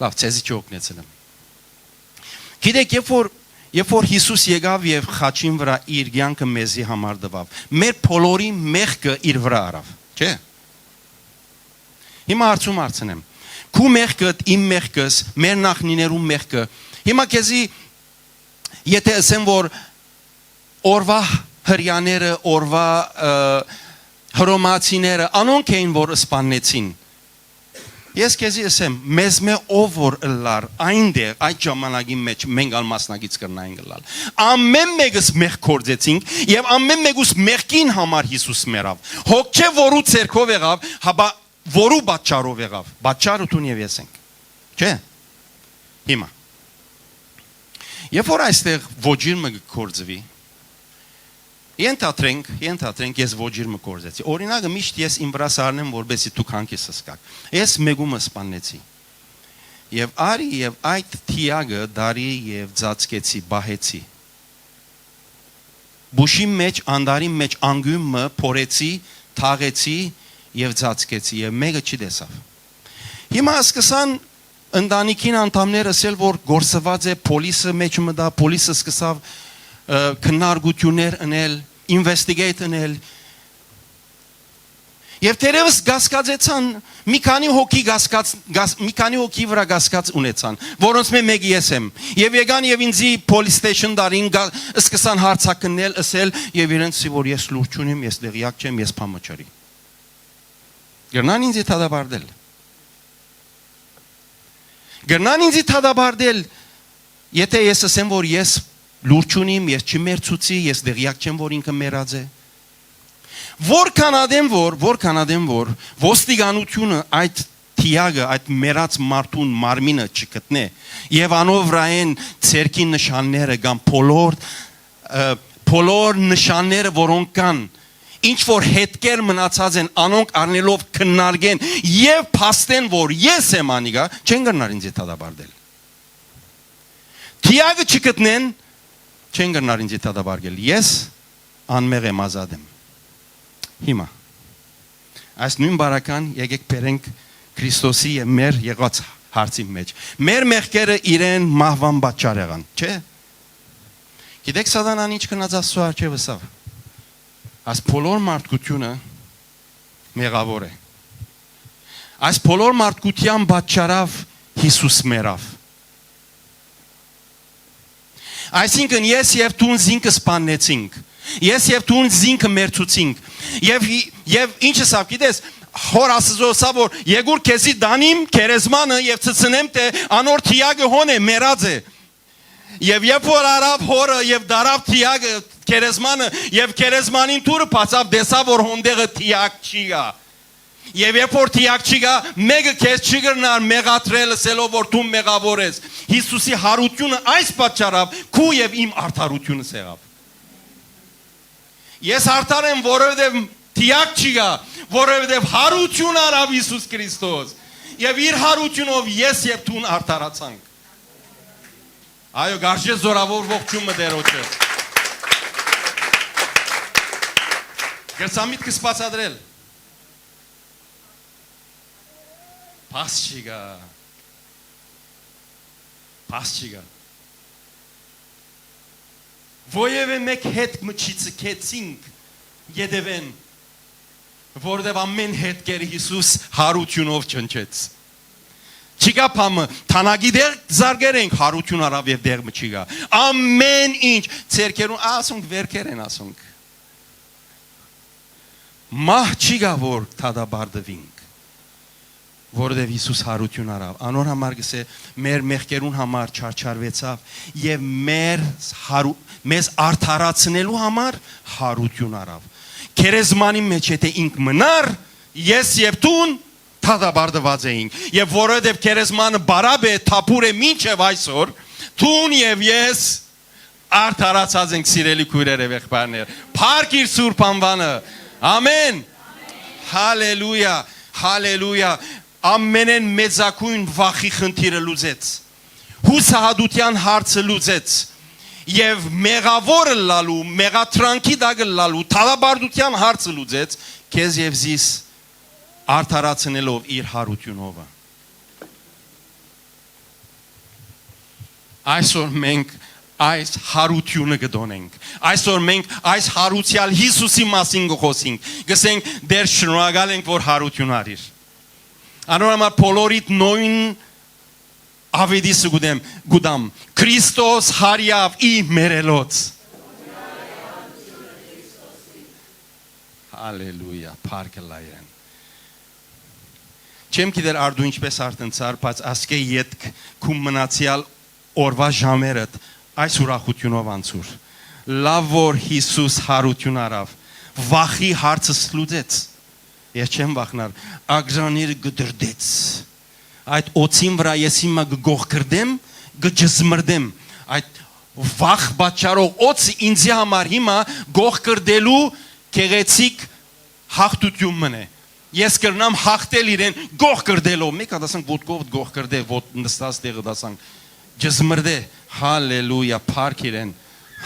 Լավ, ձեզի չօգնեցնեմ։ Գիտեք, երբ որ, երբ որ Յիսուս եկաւ եւ խաչին վրայ իր կեանքը մեզի համար տուաւ, մեր բոլորի մեղքը իր վրայ առաւ, չէ՞։ Հիմա հարցում հարցնեմ. քու մեղքդ, իմ մեղքս, մեր նախնիներու մեղքը։ Հիմա քեզի, եթէ ըսեմ, որ օրվա հրեաները, օրվա, ը, հռոմացիները, անոնք էին, որ սպաննեցին։ Ես քեզի ըսեմ, մեզմէ ով որ ըլլար այնտեղ, այդ ժամանակի մէջ մենք ալ մասնակից կրնայինք ըլլալ։ Ամէն մէկս մեղք գործեցինք եւ ամէն մէկուս մեղքին համար Յիսուս մեռաւ։ Հոգ չէ, որու ձեռքով եղաւ, հապա որու պատճառով եղաւ։ Պատճառը դուն եւ ես ենք, չէ՞։ Հիմա, երբ որ այստեղ ոճիր մը կը գործուի, ենթադրենք, ենթադրենք, ես ոճիր մը գործեցի։ Օրինակը միշտ ես իմ վրայ սառնեմ, որպեսզի դուք հանգիստ զգաք։ Ես մեկումը սպաննեցի։ Եւ արի եւ այդ թիակը դարի եւ ծածկեցի, պահեցի։ Բուշին մէջ, անտառին մէջ անկիւն մը փորեցի, թաղեցի եւ ծածկեցի, եւ մէկը չի տեսաւ։ Հիմա սկսան ընտանիքին անդամներ ըսել, որ գործուած է, պոլիսը մէջ մտա, պոլիսը սկսաւ, ը, քննարկութիւններ ընել, investigate ընել։ Եւ թերեւս կասկածեցան, մի քանի հոգի կասկած, կաս-, մի քանի հոգի վրայ կասկած ունեցան, որոնցմէ մէկը ես եմ։ Եւ եկան եւ ինձի police station տարին, գա-, սկսան հարցակննել, ըսել, եւ իրենց ասի, որ ես լուր չունիմ, ես տեղյակ չեմ, ես բան մը չարի։ Կրնան ինձի դատապարտել։ Կրնան ինձի դատապարտել, եթէ ես ըսեմ, որ ես լուր չունիմ, ես չմեռցուցի, ես տեղյակ չեմ, որ ինքը մեռած է։ Որքան ատեն որ, որքան ատեն որ ոստիկանութիւնը այդ թիակը, այդ մեռած մարդուն մարմինը չգտնէ եւ անոր վրայէն ձեռքի նշանները կամ բոլոր, ը, բոլոր նշանները, որոնք կան, ինչ որ հետքեր մնացած են, անոնք առնելով քննարկեն եւ փաստեն, որ ես եմ անիկա, չեն կրնար ինձ դատապարտել։ Թիակը չգտնեն, չեն կրնար ինձ դատապարտել։ Ես անմեղ եմ, ազատ եմ։ Հիմա, այս նոյն բարական եկեք բերենք Քրիստոսի եւ մեր եղած հարցին մէջ։ Մեր մեղքերը իրեն մահուան պատճառ եղան, չէ՞։ Գիտեք, սատանան ինչ գնաց Աստծո առջեւ ըսաւ. «Այս բոլոր մարդկությունը մեղաւոր է»։ Այս բոլոր մարդկութեան պատճառաւ Յիսուս մեռաւ։ Այսինքն, ես եւ դուն զինք սպաննեցինք։ Ես եւ դուն զինքը մերցուցինք։ Եւ, եւ ինչ ըսաւ, գիտես, Հօր Աստուծոյ ըսաւ, որ «Եկուր քեզի տանիմ գերեզմանը եւ ցցնեմ, թէ անոր թիակը հոն է, մեռած է»։ Եւ երբ որ առաւ Հօրը եւ դարաւ թիակը, գերեզմանը, եւ գերեզմանին դուռը բացաւ, տեսաւ, որ հոն տեղը թիակ չի գա։ Եւ երբ որ թիակ չի գա, մէկը քեզ չի կրնար մեղադրել, ըսելով, որ դու մեղաւոր ես։ Յիսուսի յարութիւնը այս պատճառաւ քու եւ իմ արդարութիւնս եղաւ։ Ես արդար եմ, որովհետեւ թիակ չի գա, որովհետեւ յարութիւն առաւ Յիսուս Քրիստոս։ Եւ իր յարութիւնով ես եւ դուն արդարացանք։ Այո, գարժե զորաւոր ողջունումը Տէրոջը։ Կրցա միտքս բացատրել։ Փաս չի գա։ Փաս չի գա։ Ոեւէ մէկ հետ մը չի ցկեցինք ետեւէն, որովհետեւ ամէն հետքերը Յիսուս յարութիւնով ջնջեց։ Չի գա բան մը, թանագի դեղ զարկեր ենք, յարութիւն առաւ եւ դեղ մը չի գա։ Ամէն ինչ, ձեռքերուն, ա, ասոնք վերքեր են, ասոնք։ Մահ չի գա որ դատապարտուինք, որովհետեւ Յիսուս յարութիւն առաւ։ Անոր համար կսէ, մեր մեղքերուն համար չարչարուեցաւ եւ մեր յարու-, մեզ արդարացնելու համար յարութիւն առաւ։ Գերեզմանի մէջ եթե ինք մնար, ես եւ դուն դատապարտուած էինք։ Եւ որովհետեւ գերեզմանը բարապ է, թափուր է մինչեւ այսօր, դուն եւ ես արդարացած ենք, սիրելի քոյրեր եւ եղբայրներ։ Փառք իր սուրբ անուանը։ Ամեն։ Հալելույա, հալելույա։ Ամենէն մեծագոյն վախի խնդիրը լուծեց։ Յուսահատութեան հարցը լուծեց։ Եւ մեղաւոր ըլլալու, մեղադրանքի տակ ըլլալու, դատապարտութեան հարցը լուծեց, քեզ եւ զիս արդարացնելով իր յարութիւնովը։ Այսօր մենք այս յարութիւնը կը տոնենք։ Այսօր մենք այս յարուցեալ Յիսուսի մասին կը խօսենք։ Կսենք, «Տէր, շնորհակալ ենք, որ յարութիւն առիր»։ Անոր համար բոլորիդ նոյն աւետիսը կուտեմ, կուտամ. «Քրիստոս յարեաւ ի մերելոց»։ Հալելույա, փառք Ալլահին։ Չեմ գիտեր արդու ինչպես արթնցար, բայց ասկէ ետք քու մնացեալ օրվա ժամերդ այս ուրախութիւնով անցուր։ Լաւ որ Յիսուս յարութիւն առաւ, վախի հարցս լուծեց։ Ես չեմ վախնար, ագրանիրը կդրդեց։ Այդ օծին վրայ ես հիմա կը գողկրդեմ, կը ջզմրդեմ։ Այդ վախ պատճառող օծը ինձի համար հիմա գողկրդելու գեղեցիկ յաղթութիւն մըն է։ Ես կրնամ յաղթել իրեն գողկրդելով։ Մէկ հատ ասանք ոտքովդ գողկրդե, ոտք նստած տեղը դասանք, ջզմրդե։ Հալելույա, փառք իրեն։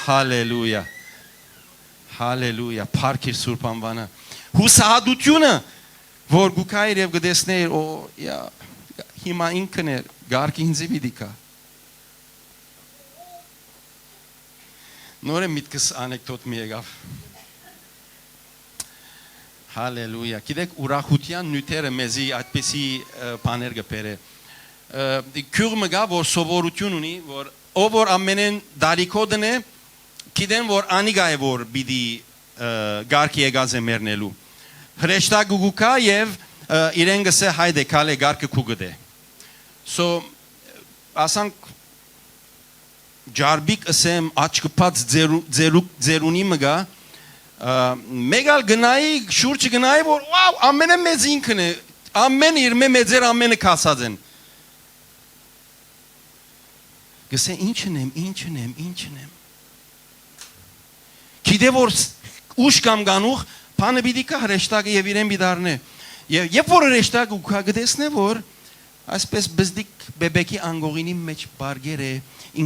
Հալելույա։ Հալելույա, փառք իր սուրբ անուանը։ Յուսահատութիւնը, որ գուքայր եւ կտեսնէր, օ, յա, յա, հիմա ինքն է, գարկ ինձի պիտի գա։ Նորէն միտքս անեկդոտ մի եկաւ։ Հալելույա։ Գիտեք, ուրախութեան նիւթերը մեզի այդպիսի, ը, բաներ կը բերէ։ Ը, գիւղ մը կայ, որ սովորութիւն ունի, որ ով որ ամենէն տարիքոտն է, գիտեն, որ անիկա է, որ պիտի, ը, կարգ եկած է մեռնելու։ Հրեշտակը կու գայ եւ, ը, իրեն կսէ, «Հայդե, քալէ, կարգը քու գտե»։ So, ասանք, ջարբիկ ըսեմ, աչքը բաց ձերու-, ձերու-, ձերունի մը գայ, ը, մէկ ալ գնայի, շուրջը գնայի, որ, «Wow, ամենէ մեծ ինքն է, ամեն իր մէ մեծեր ամենը քասած են»։ Կսէ, «Ի՞նչն եմ, ի՞նչն եմ, ի՞նչն եմ»։ Գիտէ որ ս-, ուշ կամ գանուխ, բանը պիտի գայ հրեշտակը եւ իրեն պիտի առնէ։ Եւ երբ որ հրեշտակը կու գայ, կտեսնէ որ այսպես բզդիկ բեբեկի անգողինի մէջ պարկեր է,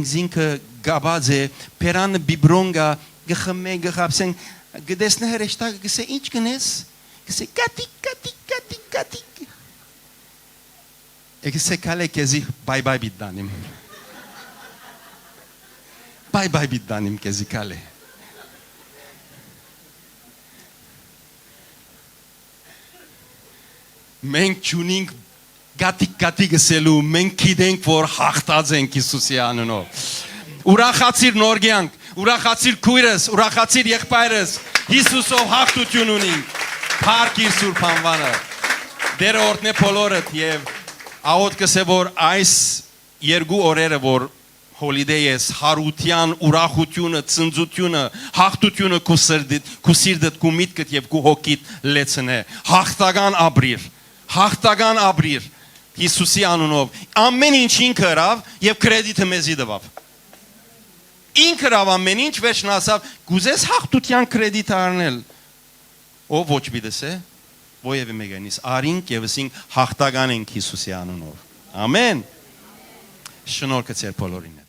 ինքզինքը կապած է, բերանը բիբրոն կայ, կը խմէ, կը խաբսեն, կտեսնէ հրեշտակը, կսէ, «Ի՞նչ կ'ընես»։ Կսէ, «Կատիկ, կատիկ, կատիկ, կատիկ»։ Է, կսէ, «Քալէ, քեզի bye bye պիտի տանիմ»։ Bye bye պիտի տանիմ քեզի, քալէ։ Մենք չունենք գաթիկ-գաթիկ ըսելու, մենք գիտենք որ հաղթած ենք Յիսուսի անունով։ Ուրախացիր նոր կեանք, ուրախացիր քոյրս, ուրախացիր եղբայրս, Յիսուսով հաղթութիւն ունինք։ Փառք իր սուրբ անուանը։ Տէրը օրհնէ բոլորդ եւ աղօթքս է որ այս երկու օրերը որ հոլիդեյ ես, յարութեան ուրախութիւնը, ցնծութիւնը, հաղթութիւնը քու սրտիդ, քու սիրտդ, քու միտքդ եւ քու հոգիդ լեցնէ։ Հաղթական ապրիր, հաղթական ապրիր Յիսուսի անունով։ Ամէն ինչ ինքը ըրաւ եւ կրեդիթը մեզի տուաւ։ Ինքը ըրաւ ամէն ինչ, վերջն ասաւ. «Կուզես հաղթութեան կրեդիթը առնել»։ Ով ոչ պիտի ըսէ, որեւէ մեկը նիս, արինք եւ ըսինք. «Հաղթական ենք Յիսուսի անունով»։ Ամէն։ Շնորհքը ձեր բոլորին։